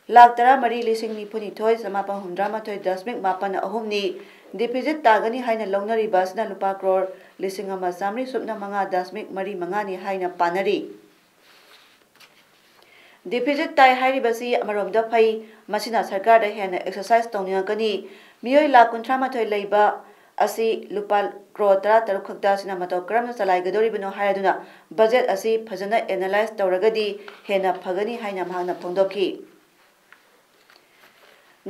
ꯂꯥꯈ ꯇꯔꯥꯃꯔꯤ ꯂꯤꯁꯤꯡ ꯅꯤꯐꯨꯅꯤꯊꯣꯏ ꯆꯃꯥꯄꯟ ꯍꯨꯝꯗ꯭ꯔꯥꯃꯥꯊꯣꯏ ꯗꯁꯃꯤꯛ ꯃꯥꯄꯟ ꯑꯍꯨꯝꯅꯤ꯫ Deficit ꯇꯥꯒꯅꯤ ꯍꯥꯏꯅ ꯂꯧꯅꯔꯤꯕ ꯑꯁꯤꯅ ꯂꯨꯄꯥ ꯀ꯭ꯔꯣꯔ ꯂꯤꯁꯤꯡ ꯑꯃ ꯆꯥꯃꯔꯤ ꯁꯨꯞꯅ ꯃꯉꯥ ꯗꯁꯃꯤꯛ ꯃꯔꯤ ꯃꯉꯥꯅꯤ ꯍꯥꯏꯅ ꯄꯥꯅꯔꯤ꯫ Deficit ꯇꯥꯏ ꯍꯥꯏꯔꯤꯕꯁꯤ ꯑꯃꯔꯣꯝꯗ ꯐꯩ, ꯃꯁꯤꯅ ꯁꯔꯀꯥꯔꯗ ꯍꯦꯟꯅ exercise ꯇꯧꯅꯤꯡꯉꯛꯀꯅꯤ꯫ ꯃꯤꯑꯣꯏ ꯂꯥꯈ ꯀꯨꯟꯊ꯭ꯔꯥꯃꯥꯊꯣꯏ ꯂꯩꯕ ꯑꯁꯤ ꯂꯨꯄꯥ ꯀ꯭ꯔꯣꯔ ꯇꯔꯥꯇꯔꯨꯛ ꯈꯛꯇ ꯑꯁꯤꯅ ꯃꯇꯧ ꯀꯔꯝꯅ ꯆꯂꯥꯏꯒꯗꯧꯔꯤꯕꯅꯣ ꯍꯥꯏꯔꯗꯨꯅ ꯕꯖꯦꯠ ꯑꯁꯤ ꯐꯖꯅ ꯑꯦꯅꯥꯂꯥꯏꯖ ꯇꯧꯔꯒꯗꯤ ꯍꯦꯟꯅ ꯐꯒꯅꯤ ꯍꯥꯏꯅ ꯃꯍꯥꯛꯅ ꯐꯣꯡꯗꯣꯛꯈꯤ꯫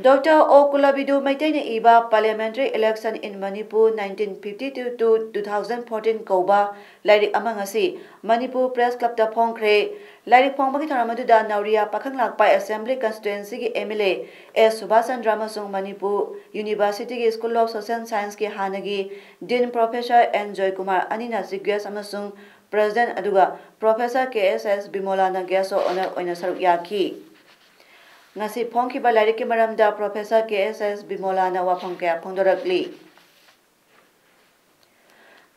ꯗꯣꯛꯇꯔ ꯑꯣ ꯀꯨꯂꯕꯤꯗꯨ ꯃꯩꯇꯩꯅ ꯏꯕ Parliamentary Election in Manipur nineteen fifty-two to two thousand fourteen ꯀꯧꯕ ꯂꯥꯏꯔꯤꯛ ꯑꯃ ꯉꯁꯤ ꯃꯅꯤꯄꯨꯔ ꯄ꯭ꯔꯦꯁ ꯀ꯭ꯂꯕꯇ ꯐꯣꯡꯈ꯭ꯔꯦ꯫ ꯂꯥꯏꯔꯤꯛ ꯐꯣꯡꯕꯒꯤ ꯊꯧꯔꯝ ꯑꯗꯨꯗ ꯅꯧꯔꯤꯌꯥ ꯄꯥꯈꯪꯂꯥꯛꯄꯥꯏ Assembly Constituencyꯒꯤ MLA ꯑꯦꯁ ꯁꯨꯕꯥꯁ ꯆꯟꯗ꯭ꯔ ꯑꯃꯁꯨꯡ ꯃꯅꯤꯄꯨꯔ Universityꯒꯤ School of Social Scienceꯀꯤ ꯍꯥꯟꯅꯒꯤ Dean Professor ꯑꯦꯟ ꯖꯣꯏꯀꯨꯃꯥꯔ ꯑꯅꯤꯅ Chief Guest ꯑꯃꯁꯨꯡ President ꯑꯗꯨꯒ Professor K S S ꯕꯤꯃꯣꯂꯥꯅ Guest of Honour ꯑꯣꯏꯅ ꯁꯔꯨꯛ ꯌꯥꯈꯤ꯫ ꯉꯁꯤ ꯐꯣꯡꯈꯤꯕ ꯂꯥꯏꯔꯤꯛꯀꯤ ꯃꯔꯝꯗ Professor ꯀꯦ ꯑꯦꯁ ꯑꯦꯁ ꯕꯤꯃꯣꯂꯥꯅ ꯋꯥꯐꯝ ꯀꯌꯥ ꯐꯣꯡꯗꯣꯔꯛꯂꯤ꯫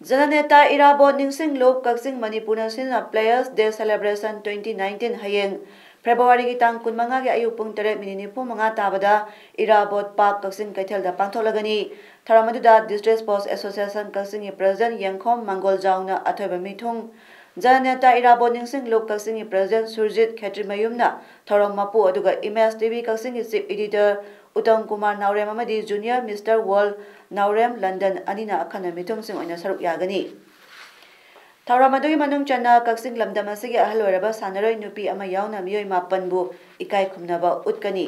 ꯖꯅꯅꯦꯇꯥ ꯏꯔꯥꯕꯣꯠ ꯅꯤꯡꯁꯤꯡꯂꯨꯞ ꯀꯛꯆꯤꯡ ꯃꯅꯤꯄꯨꯔꯅ ꯁꯤꯟꯅ Players Day Celebration twenty nineteen ꯍꯌꯦꯡ ꯐꯦꯕ꯭ꯔꯨꯋꯥꯔꯤꯒꯤ ꯇꯥꯡ ꯀꯨꯟꯃꯉꯥꯒꯤ ꯑꯌꯨꯛ ꯄꯨꯡ ꯇꯔꯦꯠ ꯃꯤꯅꯤꯠ ꯅꯤꯐꯨ ꯃꯉꯥ ꯇꯥꯕꯗ ꯏꯔꯥꯕꯣꯠ ꯄꯥꯔꯛ ꯀꯛꯆꯤꯡ ꯀꯩꯊꯦꯜꯗ ꯄꯥꯡꯊꯣꯛꯂꯒꯅꯤ꯫ ꯊꯧꯔꯝ ꯑꯗꯨꯗ District Sports Association ꯀꯛꯆꯤꯡꯒꯤ President ꯌꯦꯡꯈꯣꯝ ꯃꯪꯒꯣꯜꯖꯥꯎꯅ ꯑꯊꯣꯏꯕ ꯃꯤꯊꯨꯡ, ꯖꯅꯅꯦꯇꯥ ꯏꯔꯥꯕꯣꯠ ꯅꯤꯡꯁꯤꯡꯂꯨꯞ ꯀꯛꯆꯤꯡꯒꯤ President ꯁꯨꯔꯖꯤꯠ ꯈꯦꯇ꯭ꯔꯤꯃꯌꯨꯝꯅ ꯊꯧꯔꯝ ꯃꯄꯨ ꯑꯗꯨꯒ Image TV ꯀꯛꯆꯤꯡꯒꯤ Chief Editor ꯎꯇꯝ ꯀꯨꯃꯥꯔ ꯅꯥꯎꯔꯦꯝ ꯑꯃꯗꯤ Junior Mister World ꯅꯥꯎꯔꯦꯝ ꯂꯟꯗꯟ ꯑꯅꯤꯅ ꯑꯈꯟꯅ ꯃꯤꯊꯨꯡꯁꯤꯡ ꯑꯣꯏꯅ ꯁꯔꯨꯛ ꯌꯥꯒꯅꯤ꯫ ꯊꯧꯔꯝ ꯑꯗꯨꯒꯤ ꯃꯅꯨꯡ ꯆꯟꯅ ꯀꯛꯆꯤꯡ ꯂꯝꯗꯝ ꯑꯁꯤꯒꯤ ꯑꯍꯜ ꯑꯣꯏꯔꯕ ꯁꯥꯟꯅꯔꯣꯏ ꯅꯨꯄꯤ ꯑꯃ ꯌꯥꯎꯅ ꯃꯤꯑꯣꯏ ꯃꯥꯄꯟꯕꯨ ꯏꯀꯥꯏ ꯈꯨꯝꯅꯕ ꯎꯠꯀꯅꯤ꯫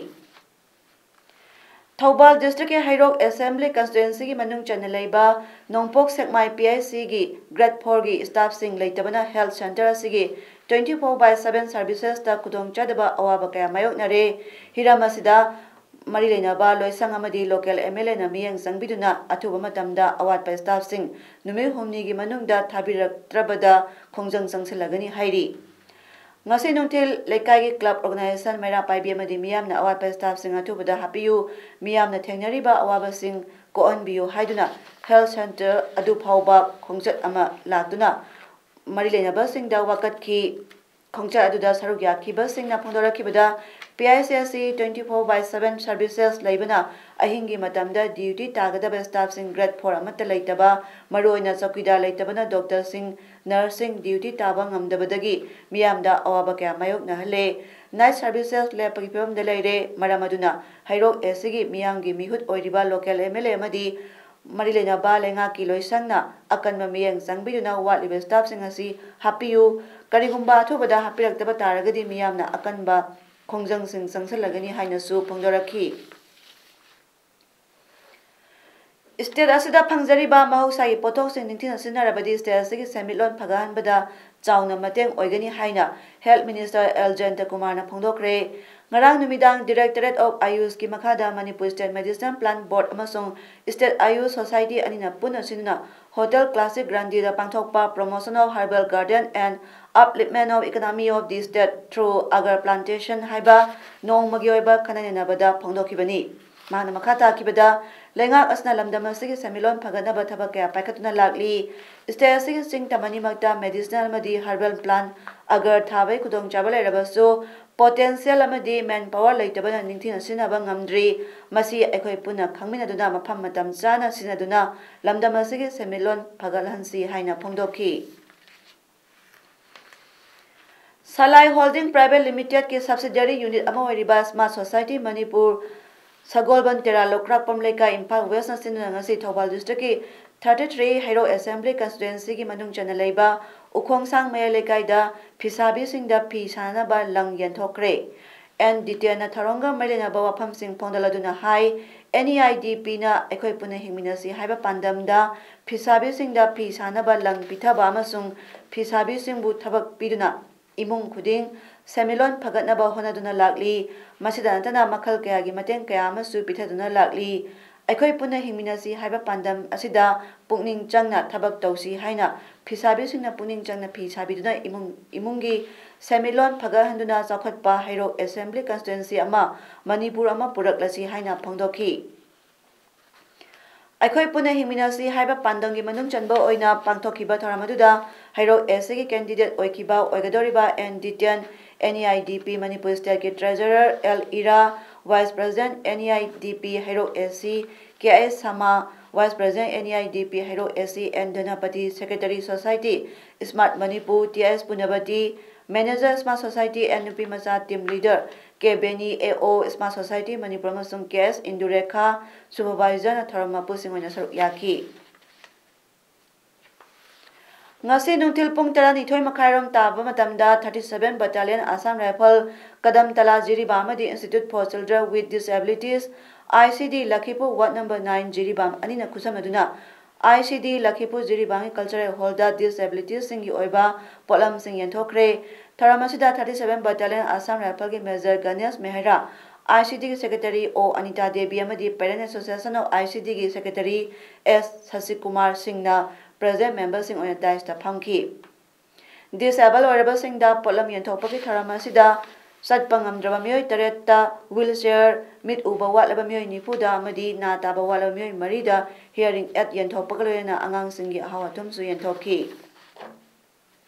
ꯊꯧꯕꯥꯜ Districtꯀꯤ ꯍꯩꯔꯣꯛ Assembly Constituencyꯒꯤ ꯃꯅꯨꯡ ꯆꯟꯅ ꯂꯩꯕ ꯅꯣꯡꯄꯣꯛ ꯁꯦꯛꯃꯥꯏ PICꯒꯤ Grade fourꯒꯤ staffꯁꯤꯡ ꯂꯩꯇꯕꯅ Health Centre ꯑꯁꯤꯒꯤ twenty four by seven servicesꯇ ꯈꯨꯗꯣꯡꯆꯥꯗꯕ ꯑꯋꯥꯕ ꯀꯌꯥ ꯃꯥꯌꯣꯛꯅꯔꯦ꯫ ꯍꯤꯔꯝ ꯑꯁꯤꯗ ꯃꯔꯤ ꯂꯩꯅꯕ ꯂꯣꯏꯁꯪ ꯑꯃꯗꯤ local MLAꯅ ꯃꯤꯠꯌꯦꯡ ꯆꯪꯕꯤꯗꯨꯅ ꯑꯊꯨꯕ ꯃꯇꯝꯗ ꯑꯋꯥꯠꯄ staffꯁꯤꯡ ꯅꯨꯃꯤꯠ ꯍꯨꯝꯅꯤꯒꯤ ꯃꯅꯨꯡꯗ ꯊꯥꯕꯤꯔꯛꯇ꯭ꯔꯕꯗ ꯈꯣꯡꯖꯪ ꯆꯪꯁꯤꯜꯂꯒꯅꯤ ꯍꯥꯏꯔꯤ꯫ ꯉꯁꯤ ꯅꯨꯡꯊꯤꯜ ꯂꯩꯀꯥꯏꯒꯤ club organization, ꯃꯩꯔꯥ ꯄꯥꯏꯕꯤ ꯑꯃꯗꯤ ꯃꯤꯌꯥꯝꯅ ꯑꯋꯥꯠꯄ staffꯁꯤꯡ ꯑꯊꯨꯕꯗ ꯍꯥꯞꯄꯤꯌꯨ, ꯃꯤꯌꯥꯝꯅ ꯊꯦꯡꯅꯔꯤꯕ ꯑꯋꯥꯕꯁꯤꯡ ꯀꯣꯛꯍꯟꯕꯤꯌꯨ ꯍꯥꯏꯗꯨꯅ Health Centre ꯑꯗꯨ ꯐꯥꯎꯕ ꯈꯣꯡꯆꯠ ꯑꯃ ꯂꯥꯛꯇꯨꯅ ꯃꯔꯤ ꯂꯩꯅꯕꯁꯤꯡꯗ ꯋꯥꯀꯠꯈꯤ꯫ ꯈꯣꯡꯆꯠ ꯑꯗꯨꯗ ꯁꯔꯨꯛ ꯌꯥꯈꯤꯕꯁꯤꯡꯅ ꯐꯣꯡꯗꯣꯔꯛꯈꯤꯕꯗ, PIC ꯑꯁꯤ twenty four by seven services ꯂꯩꯕꯅ ꯑꯍꯤꯡꯒꯤ ꯃꯇꯝꯗ duty ꯇꯥꯒꯗꯕ staffꯁꯤꯡ Grade four ꯑꯃꯠꯇ ꯂꯩꯇꯕ, ꯃꯔꯨꯑꯣꯏꯅ ꯆꯧꯀꯤꯗꯥꯔ ꯂꯩꯇꯕꯅ doctorꯁꯤꯡ, nurseꯁꯤꯡ duty ꯇꯥꯕ ꯉꯝꯗꯕꯗꯒꯤ ꯃꯤꯌꯥꯝꯗ ꯑꯋꯥꯕ ꯀꯌꯥ ꯃꯥꯌꯣꯛꯅꯍꯜꯂꯦ꯫ Night services ꯂꯦꯞꯄꯒꯤ ꯐꯤꯕꯝꯗ ꯂꯩꯔꯦ꯫ ꯃꯔꯝ ꯑꯗꯨꯅ ꯍꯩꯔꯣꯛ ACꯒꯤ ꯃꯤꯌꯥꯝꯒꯤ ꯃꯤꯍꯨꯠ ꯑꯣꯏꯔꯤꯕ local MLA ꯑꯃꯗꯤ ꯃꯔꯤ ꯂꯩꯅꯕ ꯂꯩꯉꯥꯛꯀꯤ ꯂꯣꯏꯁꯪꯅ ꯑꯀꯟꯕ ꯃꯤꯠꯌꯦꯡ ꯆꯪꯕꯤꯗꯨꯅ ꯋꯥꯠꯂꯤꯕ staffꯁꯤꯡ ꯑꯁꯤ ꯍꯥꯞꯄꯤꯌꯨ꯫ ꯀꯔꯤꯒꯨꯝꯕ ꯑꯊꯨꯕꯗ ꯍꯥꯞꯄꯤꯔꯛꯇꯕ ꯇꯥꯔꯒꯗꯤ ꯃꯤꯌꯥꯝꯅ ꯑꯀꯟꯕ ꯈꯣꯡꯖꯪꯁꯤꯡ ꯆꯪꯁꯤꯜꯂꯒꯅꯤ ꯍꯥꯏꯅꯁꯨ ꯐꯣꯡꯗꯣꯔꯛꯈꯤ꯫ State ꯑꯁꯤꯗ ꯐꯪꯖꯔꯤꯕ ꯃꯍꯧꯁꯥꯒꯤ ꯄꯣꯠꯊꯣꯛꯁꯤꯡ ꯅꯤꯡꯊꯤꯅ ꯁꯤꯖꯤꯟꯅꯔꯕꯗꯤ state ꯑꯁꯤꯒꯤ ꯁꯦꯟꯃꯤꯠꯂꯣꯟ ꯐꯒꯠꯍꯟꯕꯗ ꯆꯥꯎꯅ ꯃꯇꯦꯡ ꯑꯣꯏꯒꯅꯤ ꯍꯥꯏꯅ Health Minister ꯑꯦꯜ ꯖꯌꯟꯇ ꯀꯨꯃꯥꯔꯅ ꯐꯣꯡꯗꯣꯛꯈ꯭ꯔꯦ꯫ ꯉꯔꯥꯡ ꯅꯨꯃꯤꯗꯥꯡ Directorate of AYUSꯀꯤ ꯃꯈꯥꯗ Manipur State Medicinal Plant Board ꯑꯃꯁꯨꯡ State AYUS Society ꯑꯅꯤꯅ ꯄꯨꯟꯅ ꯁꯤꯟꯗꯨꯅ Hotel Classic Grandiꯗ ꯄꯥꯡꯊꯣꯛꯄ Promotion of Herbal Garden and Upliftment of Economy of the State through Agar Plantation ꯍꯥꯏꯕ ꯅꯣꯡꯃꯒꯤ ꯑꯣꯏꯕ ꯈꯟꯅ ꯅꯩꯅꯕꯗ ꯐꯣꯡꯗꯣꯛꯈꯤꯕꯅꯤ꯫ ꯃꯍꯥꯛꯅ ꯃꯈꯥ ꯇꯥꯈꯤꯕꯗ, ꯂꯩꯉꯥꯛ ꯑꯁꯤꯅ ꯂꯝꯗꯝ ꯑꯁꯤꯒꯤ ꯁꯦꯟꯃꯤꯠꯂꯣꯟ ꯐꯒꯠꯅꯕ ꯊꯕꯛ ꯀꯌꯥ ꯄꯥꯏꯈꯠꯇꯨꯅ ꯂꯥꯛꯂꯤ꯫ State ꯑꯁꯤꯒꯤ ꯆꯤꯡ ꯇꯝ ꯑꯅꯤꯃꯛꯇ medicinal ꯑꯃꯗꯤ herbal plant ꯑꯒꯔ ꯊꯥꯕꯒꯤ ꯈꯨꯗꯣꯡꯆꯥꯕ ꯂꯩꯔꯕꯁꯨ, potential ꯑꯃꯗꯤ manpower ꯂꯩꯇꯕꯅ ꯅꯤꯡꯊꯤꯅ ꯁꯤꯖꯤꯟꯅꯕ ꯉꯝꯗ꯭ꯔꯤ꯫ ꯃꯁꯤ ꯑꯩꯈꯣꯏ ꯄꯨꯟꯅ ꯈꯪꯃꯤꯟꯅꯗꯨꯅ ꯃꯐꯝ ꯃꯇꯝ ꯆꯥꯅ ꯁꯤꯖꯤꯟꯅꯗꯨꯅ ꯂꯝꯗꯝ ꯑꯁꯤꯒꯤ ꯁꯦꯟꯃꯤꯠꯂꯣꯟ ꯐꯒꯠꯍꯟꯁꯤ ꯍꯥꯏꯅ ꯐꯣꯡꯗꯣꯛꯈꯤ꯫ Salai Holding Private Limitedꯀꯤ subsidiary unit ꯑꯃ ꯑꯣꯏꯔꯤꯕ Smart Society Manipur ꯁꯒꯣꯜꯕꯟ ꯇꯦꯔꯥ ꯂꯧꯀ꯭ꯔꯥꯛꯄꯝ ꯂꯩꯀꯥꯏ, ꯏꯝꯐꯥꯜ Westꯅ ꯁꯤꯟꯗꯨꯅ ꯉꯁꯤ ꯊꯧꯕꯥꯜ districtꯀꯤ thirty three ꯍꯩꯔꯣꯛ Assembly Constituencyꯒꯤ ꯃꯅꯨꯡ ꯆꯟꯅ ꯂꯩꯕ ꯎꯈꯣꯡꯁꯥꯡ ꯃꯌꯥꯏ ꯂꯩꯀꯥꯏꯗ ꯐꯤꯁꯥꯕꯤꯁꯤꯡꯗ ꯐꯤ ꯁꯥꯅꯅꯕ ꯂꯪ ꯌꯦꯟꯊꯣꯛꯈ꯭ꯔꯦ꯫ ꯑꯦꯟ ꯗꯤꯇꯦꯟꯅ ꯊꯧꯔꯝꯒ ꯃꯔꯤ ꯂꯩꯅꯕ ꯋꯥꯐꯝꯁꯤꯡ ꯐꯣꯡꯗꯣꯛꯂꯗꯨꯅ ꯍꯥꯏ, NEIDPꯅ ꯑꯩꯈꯣꯏ ꯄꯨꯟꯅ ꯍꯤꯡꯃꯤꯟꯅꯁꯤ ꯍꯥꯏꯕ ꯄꯥꯟꯗꯝꯗ ꯐꯤꯁꯥꯕꯤꯁꯤꯡꯗ ꯐꯤ ꯁꯥꯅꯕ ꯂꯪ ꯄꯤꯊꯕ ꯑꯃꯁꯨꯡ ꯐꯤꯁꯥꯕꯤꯁꯤꯡꯕꯨ ꯊꯕꯛ ꯄꯤꯗꯨꯅ ꯏꯃꯨꯡ ꯈꯨꯗꯤꯡ ꯁꯦꯟꯃꯤꯠꯂꯣꯟ ꯐꯒꯠꯅꯕ ꯍꯣꯠꯅꯗꯨꯅ ꯂꯥꯛꯂꯤ꯫ ꯃꯁꯤꯗ ꯅꯠꯇꯅ ꯃꯈꯜ ꯀꯌꯥꯒꯤ ꯃꯇꯦꯡ ꯀꯌꯥ ꯑꯃꯁꯨ ꯄꯤꯊꯗꯨꯅ ꯂꯥꯛꯂꯤ꯫ ꯑꯩꯈꯣꯏ ꯄꯨꯟꯅ ꯍꯤꯡꯃꯤꯟꯅꯁꯤ ꯍꯥꯏꯕ ꯄꯥꯟꯗꯝ ꯑꯁꯤꯗ ꯄꯨꯛꯅꯤꯡ ꯆꯪꯅ ꯊꯕꯛ ꯇꯧꯁꯤ ꯍꯥꯏꯅ ꯐꯤꯁꯥꯕꯤꯁꯤꯡꯅ ꯄꯨꯛꯅꯤꯡ ꯆꯪꯅ ꯐꯤ ꯁꯥꯕꯤꯗꯨꯅ ꯏꯃꯨꯡ, ꯏꯃꯨꯡꯒꯤ ꯁꯦꯟꯃꯤꯠꯂꯣꯟ ꯐꯒꯠꯍꯟꯗꯨꯅ ꯆꯥꯎꯈꯠꯄ ꯍꯩꯔꯣꯛ Assembly Constituency ꯑꯃ, ꯃꯅꯤꯄꯨꯔ ꯑꯃ ꯄꯨꯔꯛꯂꯁꯤ ꯍꯥꯏꯅ ꯐꯣꯡꯗꯣꯛꯈꯤ꯫ ꯑꯩꯈꯣꯏ ꯄꯨꯟꯅ ꯍꯤꯡꯃꯤꯟꯅꯁꯤ ꯍꯥꯏꯕ ꯄꯥꯟꯗꯝꯒꯤ ꯃꯅꯨꯡ ꯆꯟꯕ ꯑꯣꯏꯅ ꯄꯥꯡꯊꯣꯛꯈꯤꯕ ꯊꯧꯔꯝ ꯑꯗꯨꯗ ꯍꯩꯔꯣꯛ Aꯁꯤꯒꯤ candidate ꯑꯣꯏꯈꯤꯕ ꯑꯣꯏꯒꯗꯧꯔꯤꯕ ꯑꯦꯟ ꯗꯤꯇꯦꯟ, NEIDP ꯃꯅꯤꯄꯨꯔ stateꯀꯤ treasurer L Ira, vice president NEIDP Heirok Ac K S Sama, Vice President N E I D P Heirok A C, N Dhanapati, Secretary Society Smart Manipur, T S Punabati, Manager Smart Society and Nupi Macha Team Leader K Beni, A O Smart Society Manipur ꯑꯃꯁꯨꯡ K S Indurekha, Supervisor ꯅ ꯊꯧꯔꯝ ꯃꯄꯨꯁꯤꯡ ꯑꯣꯏꯅ ꯁꯔꯨꯛ ꯌꯥꯈꯤ꯫ ꯉꯁꯤ ꯅꯨꯡꯊꯤꯜ ꯄꯨꯡ ꯇꯔꯥꯅꯤꯊꯣꯏ ꯃꯈꯥꯏꯔꯣꯝ ꯇꯥꯕ ꯃꯇꯝꯗ thirty seven Battalion Assam Rifle, ꯀꯗꯝ ꯇꯂꯥ Jiribam ꯑꯃꯗꯤ Institute for Children with Disabilities, I C D Lakhipur Ward number nine Jiribam ꯑꯅꯤꯅ ꯈꯨꯠꯁꯝꯅꯗꯨꯅ I C D Lakhipur ꯖꯤꯔꯤꯕꯥꯝꯒꯤ Cultural Hall the disabilities ꯁꯤꯡꯒꯤ ꯑꯣꯏꯕ ꯄꯣꯠꯂꯝꯁꯤꯡ ꯌꯦꯟꯊꯣꯛꯈ꯭ꯔꯦ꯫ ꯊꯧꯔꯝ ꯑꯁꯤꯗ thirty seven Battalion Assam Rifle ꯒꯤ Major Ganesh ꯃꯦꯍꯔꯥ, I C D ꯒꯤ Secretary O Anita Devi ꯑꯃꯗꯤ Parent Association of I C D ꯒꯤ Secretary S ꯁꯁꯤꯀꯨꯃꯥꯔ ꯁꯤꯡꯅ President member ꯁꯤꯡ ꯑꯣꯏꯅ dais ꯇ ꯐꯝꯈꯤ꯫ Disable ꯑꯣꯏꯔꯕꯁꯤꯡꯗ ꯄꯣꯠꯂꯝ ꯌꯦꯟꯊꯣꯛꯄꯒꯤ ꯊꯧꯔꯝ ꯑꯁꯤꯗ ꯆꯠꯄ ꯉꯝꯗ꯭ꯔꯕ ꯃꯤꯑꯣꯏ ꯇꯔꯦꯠꯇ wheelchair, ꯃꯤꯠ ꯎꯕ ꯋꯥꯠꯂꯕ ꯃꯤꯑꯣꯏ ꯅꯤꯐꯨꯗ ꯑꯃꯗꯤ ꯅꯥ ꯇꯥꯕ ꯋꯥꯠꯂꯕ ꯃꯤꯑꯣꯏ ꯃꯔꯤꯗ hearing aid ꯌꯦꯟꯊꯣꯛꯄꯒ ꯂꯣꯏꯅꯅ ꯑꯉꯥꯡꯁꯤꯡꯒꯤ ꯑꯍꯥꯎ ꯑꯊꯨꯝꯁꯨ ꯌꯦꯟꯊꯣꯛꯈꯤ꯫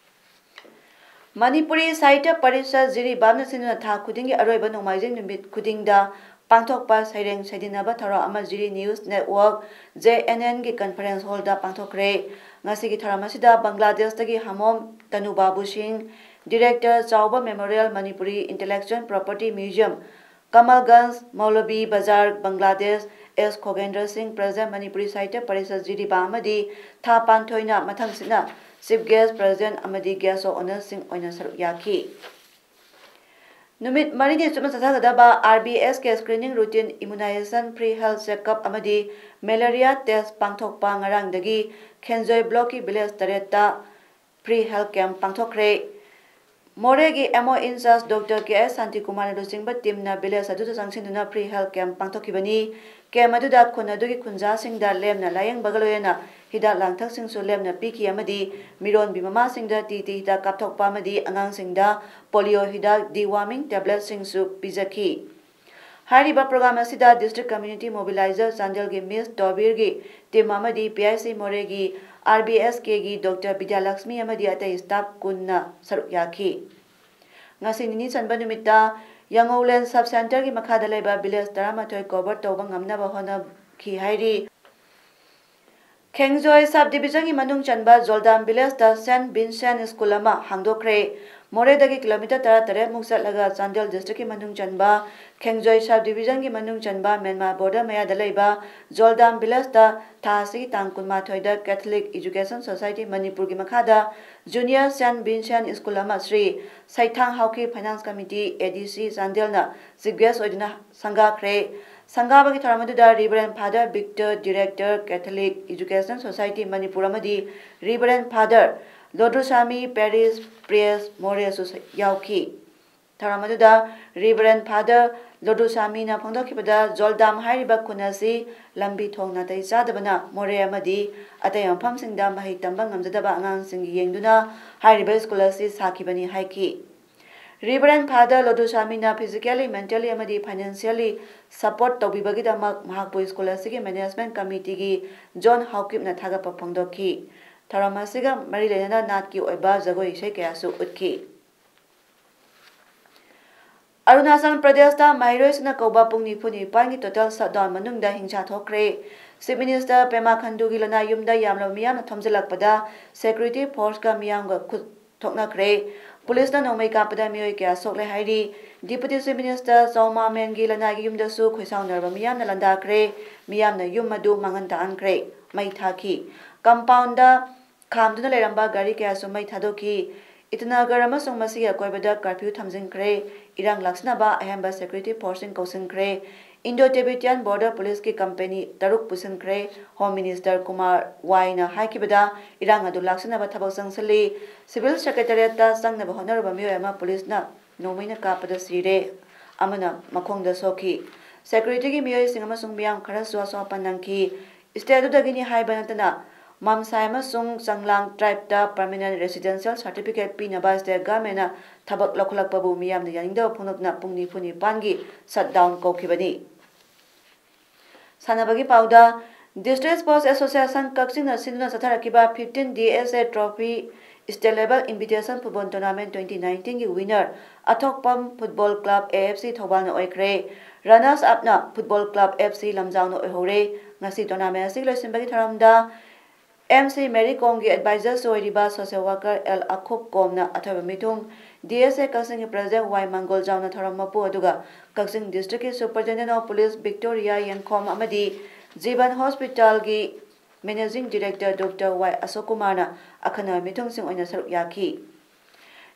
ꯃꯅꯤꯄꯨꯔꯤ ꯁꯥꯍꯤꯇ꯭ꯌ ꯄꯔꯤꯁꯠ ꯖꯤꯔꯤꯕꯥꯝꯅ ꯁꯤꯟꯗꯨꯅ ꯊꯥ ꯈꯨꯗꯤꯡꯒꯤ ꯑꯔꯣꯏꯕ ꯅꯣꯡꯃꯥꯏꯖꯤꯡ ꯅꯨꯃꯤꯠ ꯈꯨꯗꯤꯡꯗ ꯄꯥꯡꯊꯣꯛꯄ ꯁꯩꯔꯦꯡ ꯁꯩꯗꯤꯟꯅꯕ ꯊꯧꯔꯝ ꯑꯃ ꯖꯤꯔꯤ News Network, J N N ꯒꯤ conference hall ꯗ ꯄꯥꯡꯊꯣꯛꯈ꯭ꯔꯦ꯫ ꯉꯁꯤꯒꯤ ꯊꯧꯔꯝ ꯑꯁꯤꯗ ꯕꯪꯒ꯭ꯂꯥꯗꯦꯁꯇꯒꯤ ꯍꯃꯣꯝ ꯇꯅꯨ ꯕꯥꯕꯨ ꯁꯤꯡ, Director, ꯆꯥꯎꯕ Memorial Manipuri Intellectual Property Museum, ꯀꯃꯜꯒꯟꯖ, ꯃꯧꯂꯚꯤ ꯕꯖꯥꯔ, ꯕꯪꯒ꯭ꯂꯥꯗꯦꯁ, ꯑꯦꯁ ꯈꯣꯒꯦꯟꯗ꯭ꯔ ꯁꯤꯡ, President, ꯃꯅꯤꯄꯨꯔꯤ ꯁꯥꯍꯤꯇ꯭ꯌ ꯄꯔꯤꯁꯠ ꯖꯤꯔꯤꯕꯥꯝ ꯑꯃꯗꯤ ꯊꯥ ꯄꯥꯟꯊꯣꯏꯅ ꯃꯊꯪꯁꯤꯠꯅ Chief Guest, President ꯑꯃꯗꯤ Guest of Honour ꯁꯤꯡ ꯑꯣꯏꯅ ꯁꯔꯨꯛ ꯌꯥꯈꯤ꯫ ꯅꯨꯃꯤꯠ ꯃꯔꯤꯅꯤ ꯆꯨꯞꯅ ꯆꯠꯊꯒꯗꯕ R B S K screening routine, immunization, free health checkup ꯑꯃꯗꯤ malaria test ꯄꯥꯡꯊꯣꯛꯄ ꯉꯔꯥꯡꯗꯒꯤ ꯈꯦꯟꯖꯣꯏ block ꯀꯤ village ꯇꯔꯦꯠꯇ free health camp ꯄꯥꯡꯊꯣꯛꯈ꯭ꯔꯦ꯫ ꯃꯣꯔꯦꯒꯤ M O in charge Doctor K S ꯁꯥꯟꯇꯤꯀꯨꯃꯥꯔꯅ ꯂꯨꯆꯤꯡꯕ team ꯅ village ꯑꯗꯨꯗ ꯆꯪꯁꯤꯟꯗꯨꯅ free health camp ꯄꯥꯡꯊꯣꯛꯈꯤꯕꯅꯤ꯫ Camp ꯑꯗꯨꯗ ꯈꯨꯟ ꯑꯗꯨꯒꯤ ꯈꯨꯟꯖꯥꯁꯤꯡꯗ ꯂꯦꯝꯅ ꯂꯥꯌꯦꯡꯕꯒ ꯂꯣꯏꯅꯅ ꯍꯤꯗꯥꯛ ꯂꯥꯡꯊꯛꯁꯤꯡꯁꯨ ꯂꯦꯝꯅ ꯄꯤꯈꯤ ꯑꯃꯗꯤ ꯃꯤꯔꯣꯟꯕꯤ ꯃꯃꯥꯁꯤꯡꯗ T T ꯍꯤꯗꯥꯛ ꯀꯥꯞꯊꯣꯛꯄ ꯑꯃꯗꯤ ꯑꯉꯥꯡꯁꯤꯡꯗ polio ꯍꯤꯗꯥꯛ, deworming tablet ꯁꯤꯡꯁꯨ ꯄꯤꯖꯈꯤ꯫ ꯍꯥꯏꯔꯤꯕ program ꯑꯁꯤꯗ District Community Mobilizer ꯆꯥꯟꯗꯦꯜꯒꯤ Miss ꯇꯣꯕꯤꯔꯒꯤ team ꯑꯃꯗꯤ P I C ꯃꯣꯔꯦꯒꯤ R B S K ꯒꯤ Doctor ꯕꯤꯗ꯭ꯌꯥꯂꯛꯁꯃꯤ ꯑꯃꯗꯤ ꯑꯇꯩ staff ꯀꯨꯟꯅ ꯁꯔꯨꯛ ꯌꯥꯈꯤ꯫ ꯉꯁꯤ ꯅꯤꯅꯤ ꯆꯟꯕ ꯅꯨꯃꯤꯠꯇ ꯌꯥꯉꯧꯂꯦꯟ sub center ꯒꯤ ꯃꯈꯥꯗ ꯂꯩꯕ village ꯇꯔꯥꯃꯥꯊꯣꯏ cover ꯇꯧꯕ ꯉꯝꯅꯕ ꯍꯣꯠꯅ-, ꯈꯤ ꯍꯥꯏꯔꯤ꯫ ꯈꯦꯡꯖꯣꯏ sub divisionꯒꯤ ꯃꯅꯨꯡ ꯆꯟꯕ ꯖꯣꯜꯗꯥꯝ villageꯇ Saint Vincent School ꯑꯃ ꯍꯥꯡꯗꯣꯛꯈ꯭ꯔꯦ꯫ ꯃꯣꯔꯦꯗꯒꯤ kilometre ꯇꯔꯥꯇꯔꯦꯠ ꯃꯨꯛ ꯆꯠꯂꯒ ꯆꯥꯟꯗꯦꯜ districtꯀꯤ ꯃꯅꯨꯡ ꯆꯟꯕ ꯈꯦꯡꯖꯣꯏ sub divisionꯒꯤ ꯃꯅꯨꯡ ꯆꯟꯕ ꯃ꯭ꯌꯥꯟꯃꯥꯔ border ꯃꯌꯥꯗ ꯂꯩꯕ ꯖꯣꯜꯗꯥꯝ villageꯇ ꯊꯥ ꯑꯁꯤꯒꯤ ꯇꯥꯡ ꯀꯨꯟꯃꯥꯊꯣꯏꯗ Catholic Education Society ꯃꯅꯤꯄꯨꯔꯒꯤ ꯃꯈꯥꯗ Junior Saint Vincent School ꯑꯃ Shri ꯁꯩꯊꯥꯡ ꯍꯥꯎꯀꯤ Finance Committee, ADC ꯆꯥꯟꯗꯦꯜꯅ chief guest ꯑꯣꯏꯗꯨꯅ ꯁꯪꯒꯥꯈ꯭ꯔꯦ꯫ ꯁꯪꯒꯥꯕꯒꯤ ꯊꯧꯔꯝ ꯑꯗꯨꯗ Reverend Father Victor, Director, Catholic Education Society Manipur ꯑꯃꯗꯤ Reverend Father ꯂꯣꯗ꯭ꯔꯨꯁꯥꯃꯤ, Parish Priest ꯃꯣꯔꯦꯁꯨ ꯌꯥꯎꯈꯤ꯫ ꯊꯧꯔꯝ ꯑꯗꯨꯗ Reverend Father ꯂꯣꯗ꯭ꯔꯨꯁꯥꯃꯤꯅ ꯐꯣꯡꯗꯣꯛꯈꯤꯕꯗ, ꯖꯣꯜꯗꯥꯝ ꯍꯥꯏꯔꯤꯕ ꯈꯨꯟ ꯑꯁꯤ ꯂꯝꯕꯤ ꯊꯣꯡ ꯅꯥꯇꯩ ꯆꯥꯗꯕꯅ ꯃꯣꯔꯦ ꯑꯃꯗꯤ ꯑꯇꯩ ꯃꯐꯝꯁꯤꯡꯗ ꯃꯍꯩ ꯇꯝꯕ ꯉꯝꯖꯗꯕ ꯑꯉꯥꯡꯁꯤꯡ ꯌꯦꯡꯗꯨꯅ ꯍꯥꯏꯔꯤꯕ school ꯑꯁꯤ ꯁꯥꯈꯤꯕꯅꯤ ꯍꯥꯏꯈꯤ꯫ Reverend Father ꯂꯣꯗ꯭ꯔꯨꯁꯥꯃꯤꯅ physically, mentally ꯑꯃꯗꯤ financially support ꯇꯧꯕꯤꯕꯒꯤꯗꯃꯛ ꯃꯍꯥꯛꯄꯨ school ꯑꯁꯤꯒꯤ management committeeꯒꯤ ꯖꯣꯟ ꯍꯥꯎꯀꯤꯞꯅ ꯊꯥꯒꯠꯄ ꯐꯣꯡꯗꯣꯛꯈꯤ꯫ ꯊꯧꯔꯝ ꯑꯁꯤꯒ ꯃꯔꯤ ꯂꯩꯅꯅ ꯅꯥꯠꯀꯤ ꯑꯣꯏꯕ ꯖꯒꯣꯏ ꯏꯁꯩ ꯀꯌꯥꯁꯨ ꯎꯠꯈꯤ꯫ ꯑꯔꯨꯅꯥꯆꯜ ꯄ꯭ꯔꯗꯦꯁꯇ ꯃꯍꯩꯔꯣꯏꯁꯤꯡꯅ ꯀꯧꯕ ꯄꯨꯡ ꯅꯤꯐꯨ ꯅꯤꯄꯥꯟꯒꯤ total shutdown ꯃꯅꯨꯡꯗ ꯍꯤꯡꯁꯥ ꯊꯣꯛꯈ꯭ꯔꯦ꯫ Chief Minister Pema Khanduꯒꯤ ꯂꯅꯥꯏ ꯌꯨꯝꯗ ꯌꯥꯝꯂꯕ ꯃꯤꯌꯥꯝꯅ ꯊꯣꯝꯖꯤꯜꯂꯛꯄꯗ security forceꯀ ꯃꯤꯌꯥꯝꯒ ꯈꯨꯠ ꯊꯣꯛꯅꯈ꯭ꯔꯦ꯫ ꯄꯨꯂꯤꯁꯅ ꯅꯣꯡꯃꯩ ꯀꯥꯞꯄꯗ ꯃꯤꯑꯣꯏ ꯀꯌꯥ ꯁꯣꯛꯂꯦ ꯍꯥꯏꯔꯤ꯫ Deputy Chief Minister ꯆꯧꯃꯥ ꯃꯦꯟꯒꯤ ꯂꯅꯥꯏꯒꯤ ꯌꯨꯝꯗꯁꯨ ꯈꯣꯏꯁꯥꯎꯅꯔꯕ ꯃꯤꯌꯥꯝꯅ ꯂꯥꯟꯗꯥꯈ꯭ꯔꯦ꯫ ꯃꯤꯌꯥꯝꯅ ꯌꯨꯝ ꯑꯗꯨ ꯃꯥꯡꯍꯟ ꯇꯥꯛꯍꯟꯈ꯭ꯔꯦ꯫ ꯃꯩ ꯊꯥꯈꯤ꯫ Compoundꯗ ꯈꯥꯝꯗꯨꯅ ꯂꯩꯔꯝꯕ ꯒꯥꯔꯤ ꯀꯌꯥꯁꯨ ꯃꯩ ꯊꯥꯗꯣꯛꯈꯤ꯫ ꯏꯇꯥꯅꯒꯔ ꯑꯃꯁꯨꯡ ꯃꯁꯤꯒꯤ ꯑꯀꯣꯏꯕꯗ curfew ꯊꯝꯖꯤꯟꯈ꯭ꯔꯦ꯫ ꯏꯔꯥꯡ ꯂꯥꯛꯁꯤꯟꯅꯕ ꯑꯍꯦꯟꯕ security forceꯁꯤꯡ ꯀꯧꯁꯤꯟꯈ꯭ꯔꯦ꯫ Indo-Tibetan Border Policeꯀꯤ company ꯇꯔꯨꯛ ꯄꯨꯁꯤꯟꯈ꯭ꯔꯦ꯫ Home Minister ꯀꯨꯃꯥꯔ ꯋꯥꯏꯅ ꯍꯥꯏꯈꯤꯕꯗ, ꯏꯔꯥꯡ ꯑꯗꯨ ꯂꯥꯛꯁꯤꯟꯅꯕ ꯊꯕꯛ ꯆꯪꯁꯤꯜꯂꯤ꯫ Civil Secretariatꯇ ꯆꯪꯅꯕ ꯍꯣꯠꯅꯔꯨꯕ ꯃꯤꯑꯣꯏ ꯑꯃ ꯄꯨꯂꯤꯁꯅ ꯅꯣꯡꯃꯩꯅ ꯀꯥꯞꯄꯗ ꯁꯤꯔꯦ, ꯑꯃꯅ ꯃꯈꯣꯡꯗ ꯁꯣꯛꯈꯤ꯫ Securityꯒꯤ ꯃꯤꯑꯣꯏꯁꯤꯡ ꯑꯃꯁꯨꯡ ꯃꯤꯌꯥꯝ ꯈꯔꯁꯨ ꯑꯁꯣꯛ ꯑꯄꯟ ꯅꯪꯈꯤ꯫ State ꯑꯗꯨꯗꯒꯤꯅꯤ ꯍꯥꯏꯕ ꯅꯠꯇꯅ, ꯃꯝꯁꯥꯏ ꯑꯃꯁꯨꯡ ꯆꯪꯂꯥꯡ tribeꯇ permanent residential certificate ꯄꯤꯅꯕ state governmentꯅ ꯊꯕꯛ ꯂꯧꯈꯠꯂꯛꯄꯕꯨ ꯃꯤꯌꯥꯝꯅ ꯌꯥꯅꯤꯡꯗꯕ ꯐꯣꯡꯗꯣꯛꯇꯨꯅ ꯄꯨꯡ ꯅꯤꯐꯨ ꯅꯤꯄꯥꯟꯒꯤ shutdown ꯀꯧꯈꯤꯕꯅꯤ꯫ ꯁꯥꯟꯅꯕꯒꯤ ꯄꯥꯎꯗ, District Sports Association ꯀꯛꯆꯤꯡꯅ ꯁꯤꯟꯗꯨꯅ ꯆꯠꯊꯔꯛꯈꯤꯕ fifteen D S A Trophy State Level Invitation Football Tournament twenty nineteen ꯒꯤ winner ꯑꯊꯣꯛꯄꯝ Football Club A F C ꯊꯧꯕꯥꯜꯅ ꯑꯣꯏꯈ꯭ꯔꯦ꯫ Runners upꯅ Football Club F C ꯂꯝꯖꯥꯎꯅ ꯑꯣꯏꯍꯧꯔꯦ꯫ ꯉꯁꯤ tournament ꯑꯁꯤꯒꯤ ꯂꯣꯏꯁꯤꯟꯕꯒꯤ ꯊꯧꯔꯝꯗ M C Mary Comꯒꯤ advisors ꯑꯣꯏꯔꯤꯕ social worker L ꯑꯈꯨꯞ ꯀꯣꯝꯅ ꯑꯊꯣꯏꯕ ꯃꯤꯊꯨꯡ, D S A ꯀꯛꯆꯤꯡꯒꯤ president Y ꯃꯪꯒꯣꯜꯖꯥꯎꯅ ꯊꯧꯔꯝ ꯃꯄꯨ, ꯑꯗꯨꯒ ꯀꯛꯆꯤꯡ districtꯀꯤ Superintendent of Police Victoria ꯌꯦꯡꯈꯣꯝ ꯑꯃꯗꯤ ꯖꯤꯕꯟ Hospitalꯒꯤ Managing Director Doctor Y ꯑꯁꯣꯛ ꯀꯨꯃꯥꯔꯅ ꯑꯈꯟꯅꯕ ꯃꯤꯊꯨꯡꯁꯤꯡ ꯑꯣꯏꯅ ꯁꯔꯨꯛ ꯌꯥꯈꯤ꯫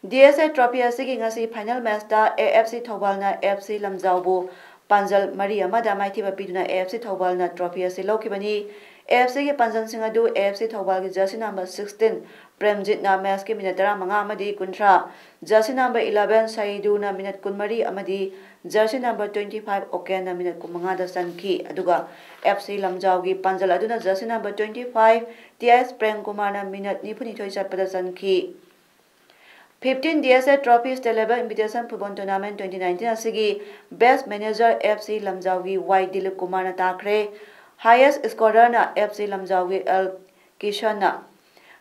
D S A trophy ꯑꯁꯤꯒꯤ ꯉꯁꯤ final matchꯇ A F C ꯊꯧꯕꯥꯜꯅ F C ꯂꯝꯖꯥꯎꯕꯨ ꯄꯥꯟꯖꯜ ꯃꯔꯤ ꯑꯃꯗ ꯃꯥꯏꯊꯤꯕ ꯄꯤꯗꯨꯅ A F C ꯊꯧꯕꯥꯜꯅ trophy ꯑꯁꯤ ꯂꯧꯈꯤꯕꯅꯤ꯫ A F Cꯒꯤ ꯄꯥꯟꯖꯜꯁꯤꯡ ꯑꯗꯨ A F C ꯊꯧꯕꯥꯜꯒꯤ jersey number sixteen ꯄ꯭ꯔꯦꯝꯖꯤꯠꯅ matchꯀꯤ minute ꯇꯔꯥꯃꯉꯥ ꯑꯃꯗꯤ ꯀꯨꯟꯊ꯭ꯔꯥ, jersey number eleven ꯁꯍꯤꯗꯨꯅ minute ꯀꯨꯟꯃꯔꯤ ꯑꯃꯗꯤ jersey number twenty five ꯑꯣꯀꯦꯟꯅ minute ꯀꯨꯟꯃꯉꯥꯗ ꯆꯟꯈꯤ꯫ ꯑꯗꯨꯒ F C ꯂꯝꯖꯥꯎꯒꯤ ꯄꯥꯟꯖꯜ ꯑꯗꯨꯅ jersey number twenty five T S Prem ꯀꯨꯃꯥꯔꯅ minute ꯅꯤꯐꯨꯅꯤꯊꯣꯏ ꯆꯠꯄꯗ ꯆꯟꯈꯤ꯫ Fifteen D S A Trophy State Level Invitation Football Tournament twenty nineteen ꯑꯁꯤꯒꯤ best manager F C ꯂꯝꯖꯥꯎꯒꯤ Y Dilip ꯀꯨꯃꯥꯔꯅ ꯇꯥꯈ꯭ꯔꯦ꯫ Highest scorerꯅ F C ꯂꯝꯖꯥꯎꯒꯤ L ꯀꯤꯁꯟꯅ,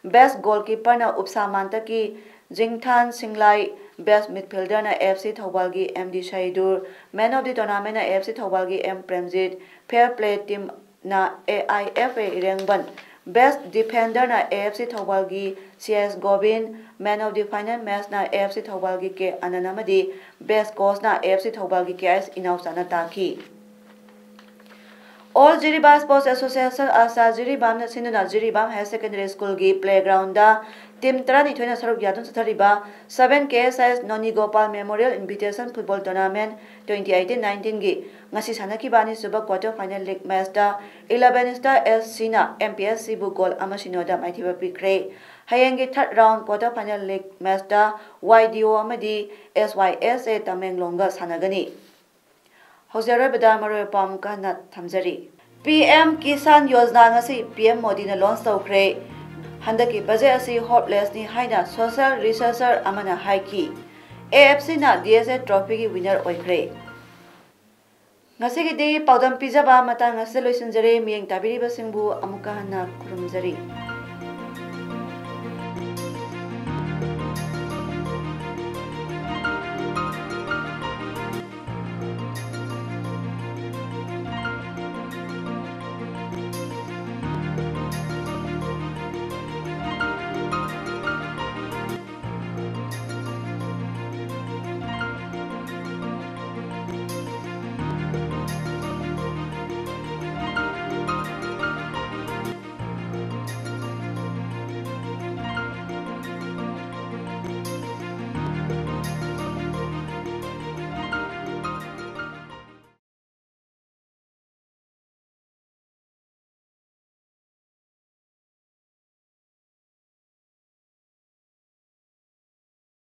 best goalkeeperꯅ ꯎꯞꯁꯥ ꯃꯥꯟꯇꯀꯤ ꯖꯤꯡꯊꯥꯟ ꯁꯤꯡꯂꯥꯏ, best midfielderꯅ F C ꯊꯧꯕꯥꯜꯒꯤ M D Sahidur, man of the tournamentꯅ F C ꯊꯧꯕꯥꯜꯒꯤ M Premjit, fair play teamꯅ A I F A ꯏꯔꯦꯡꯕꯟ, best defenderꯅ A F C ꯊꯧꯕꯥꯜꯒꯤ C S Gobin, man of the final matchꯅ A F C ꯊꯧꯕꯥꯜꯒꯤ K ꯑꯅꯟ ꯑꯃꯗꯤ best coachꯅ A F C ꯊꯧꯕꯥꯜꯒꯤ K S ꯏꯅꯥꯎꯆꯥꯅ ꯇꯥꯈꯤ꯫ All ꯖꯤꯔꯤꯕꯥꯝ Sports Association, ꯑꯁꯥ ꯖꯤꯔꯤꯕꯥꯝꯅ ꯁꯤꯟꯗꯨꯅ ꯖꯤꯔꯤꯕꯥꯝ Higher Secondary Schoolꯒꯤ playgroundꯗ team ꯇꯔꯥꯅꯤꯊꯣꯏꯅ ꯁꯔꯨꯛ ꯌꯥꯗꯨꯅ ꯆꯠꯊꯔꯤꯕ seven K S S ꯅꯣꯅꯤ Gopal Memorial Invitation Football Tournament twenty eighteen nineteenꯒꯤ ꯉꯁꯤ ꯁꯥꯟꯅꯈꯤꯕ ꯑꯅꯤꯁꯨꯕ quarter final league matchꯇ eleven Star S Cꯅ M P S Cꯕꯨ goal ꯑꯃ ꯁꯤꯅꯣꯗ ꯃꯥꯏꯊꯤꯕ ꯄꯤꯈ꯭ꯔꯦ꯫ ꯍꯌꯦꯡꯒꯤ third round quarter final league matchꯇ Y D O ꯑꯃꯗꯤ S Y S A ꯇꯃꯦꯡꯂꯣꯡꯒ ꯁꯥꯟꯅꯒꯅꯤ꯫ ꯍꯧꯖꯤꯛ ꯑꯔꯣꯏꯕꯗ ꯃꯔꯨꯑꯣꯏꯕ ꯄꯥꯎ ꯑꯃꯨꯛꯀ ꯍꯟꯅ ꯊꯝꯖꯔꯤ꯫ P M Kisan Yojana ꯉꯁꯤ P M ꯃꯣꯗꯤꯅ launch ꯇꯧꯈ꯭ꯔꯦ꯫ ꯍꯟꯗꯛꯀꯤ budget ꯑꯁꯤ hopelessꯅꯤ ꯍꯥꯏꯅ social researcher ꯑꯃꯅ ꯍꯥꯏꯈꯤ꯫ A F Cꯅ D S A trophyꯒꯤ winner ꯑꯣꯏꯈ꯭ꯔꯦ꯫ ꯉꯁꯤꯒꯤꯗꯤ ꯄꯥꯎꯗꯝ ꯄꯤꯖꯕ ꯃꯇꯥꯡ ꯑꯁꯤꯗ ꯂꯣꯏꯁꯤꯟꯖꯔꯦ꯫ ꯃꯤꯠꯌꯦꯡ ꯇꯥꯕꯤꯔꯤꯕꯁꯤꯡꯕꯨ ꯑꯃꯨꯛꯀ ꯍꯟꯅ ꯈꯨꯔꯨꯝꯖꯔꯤ꯫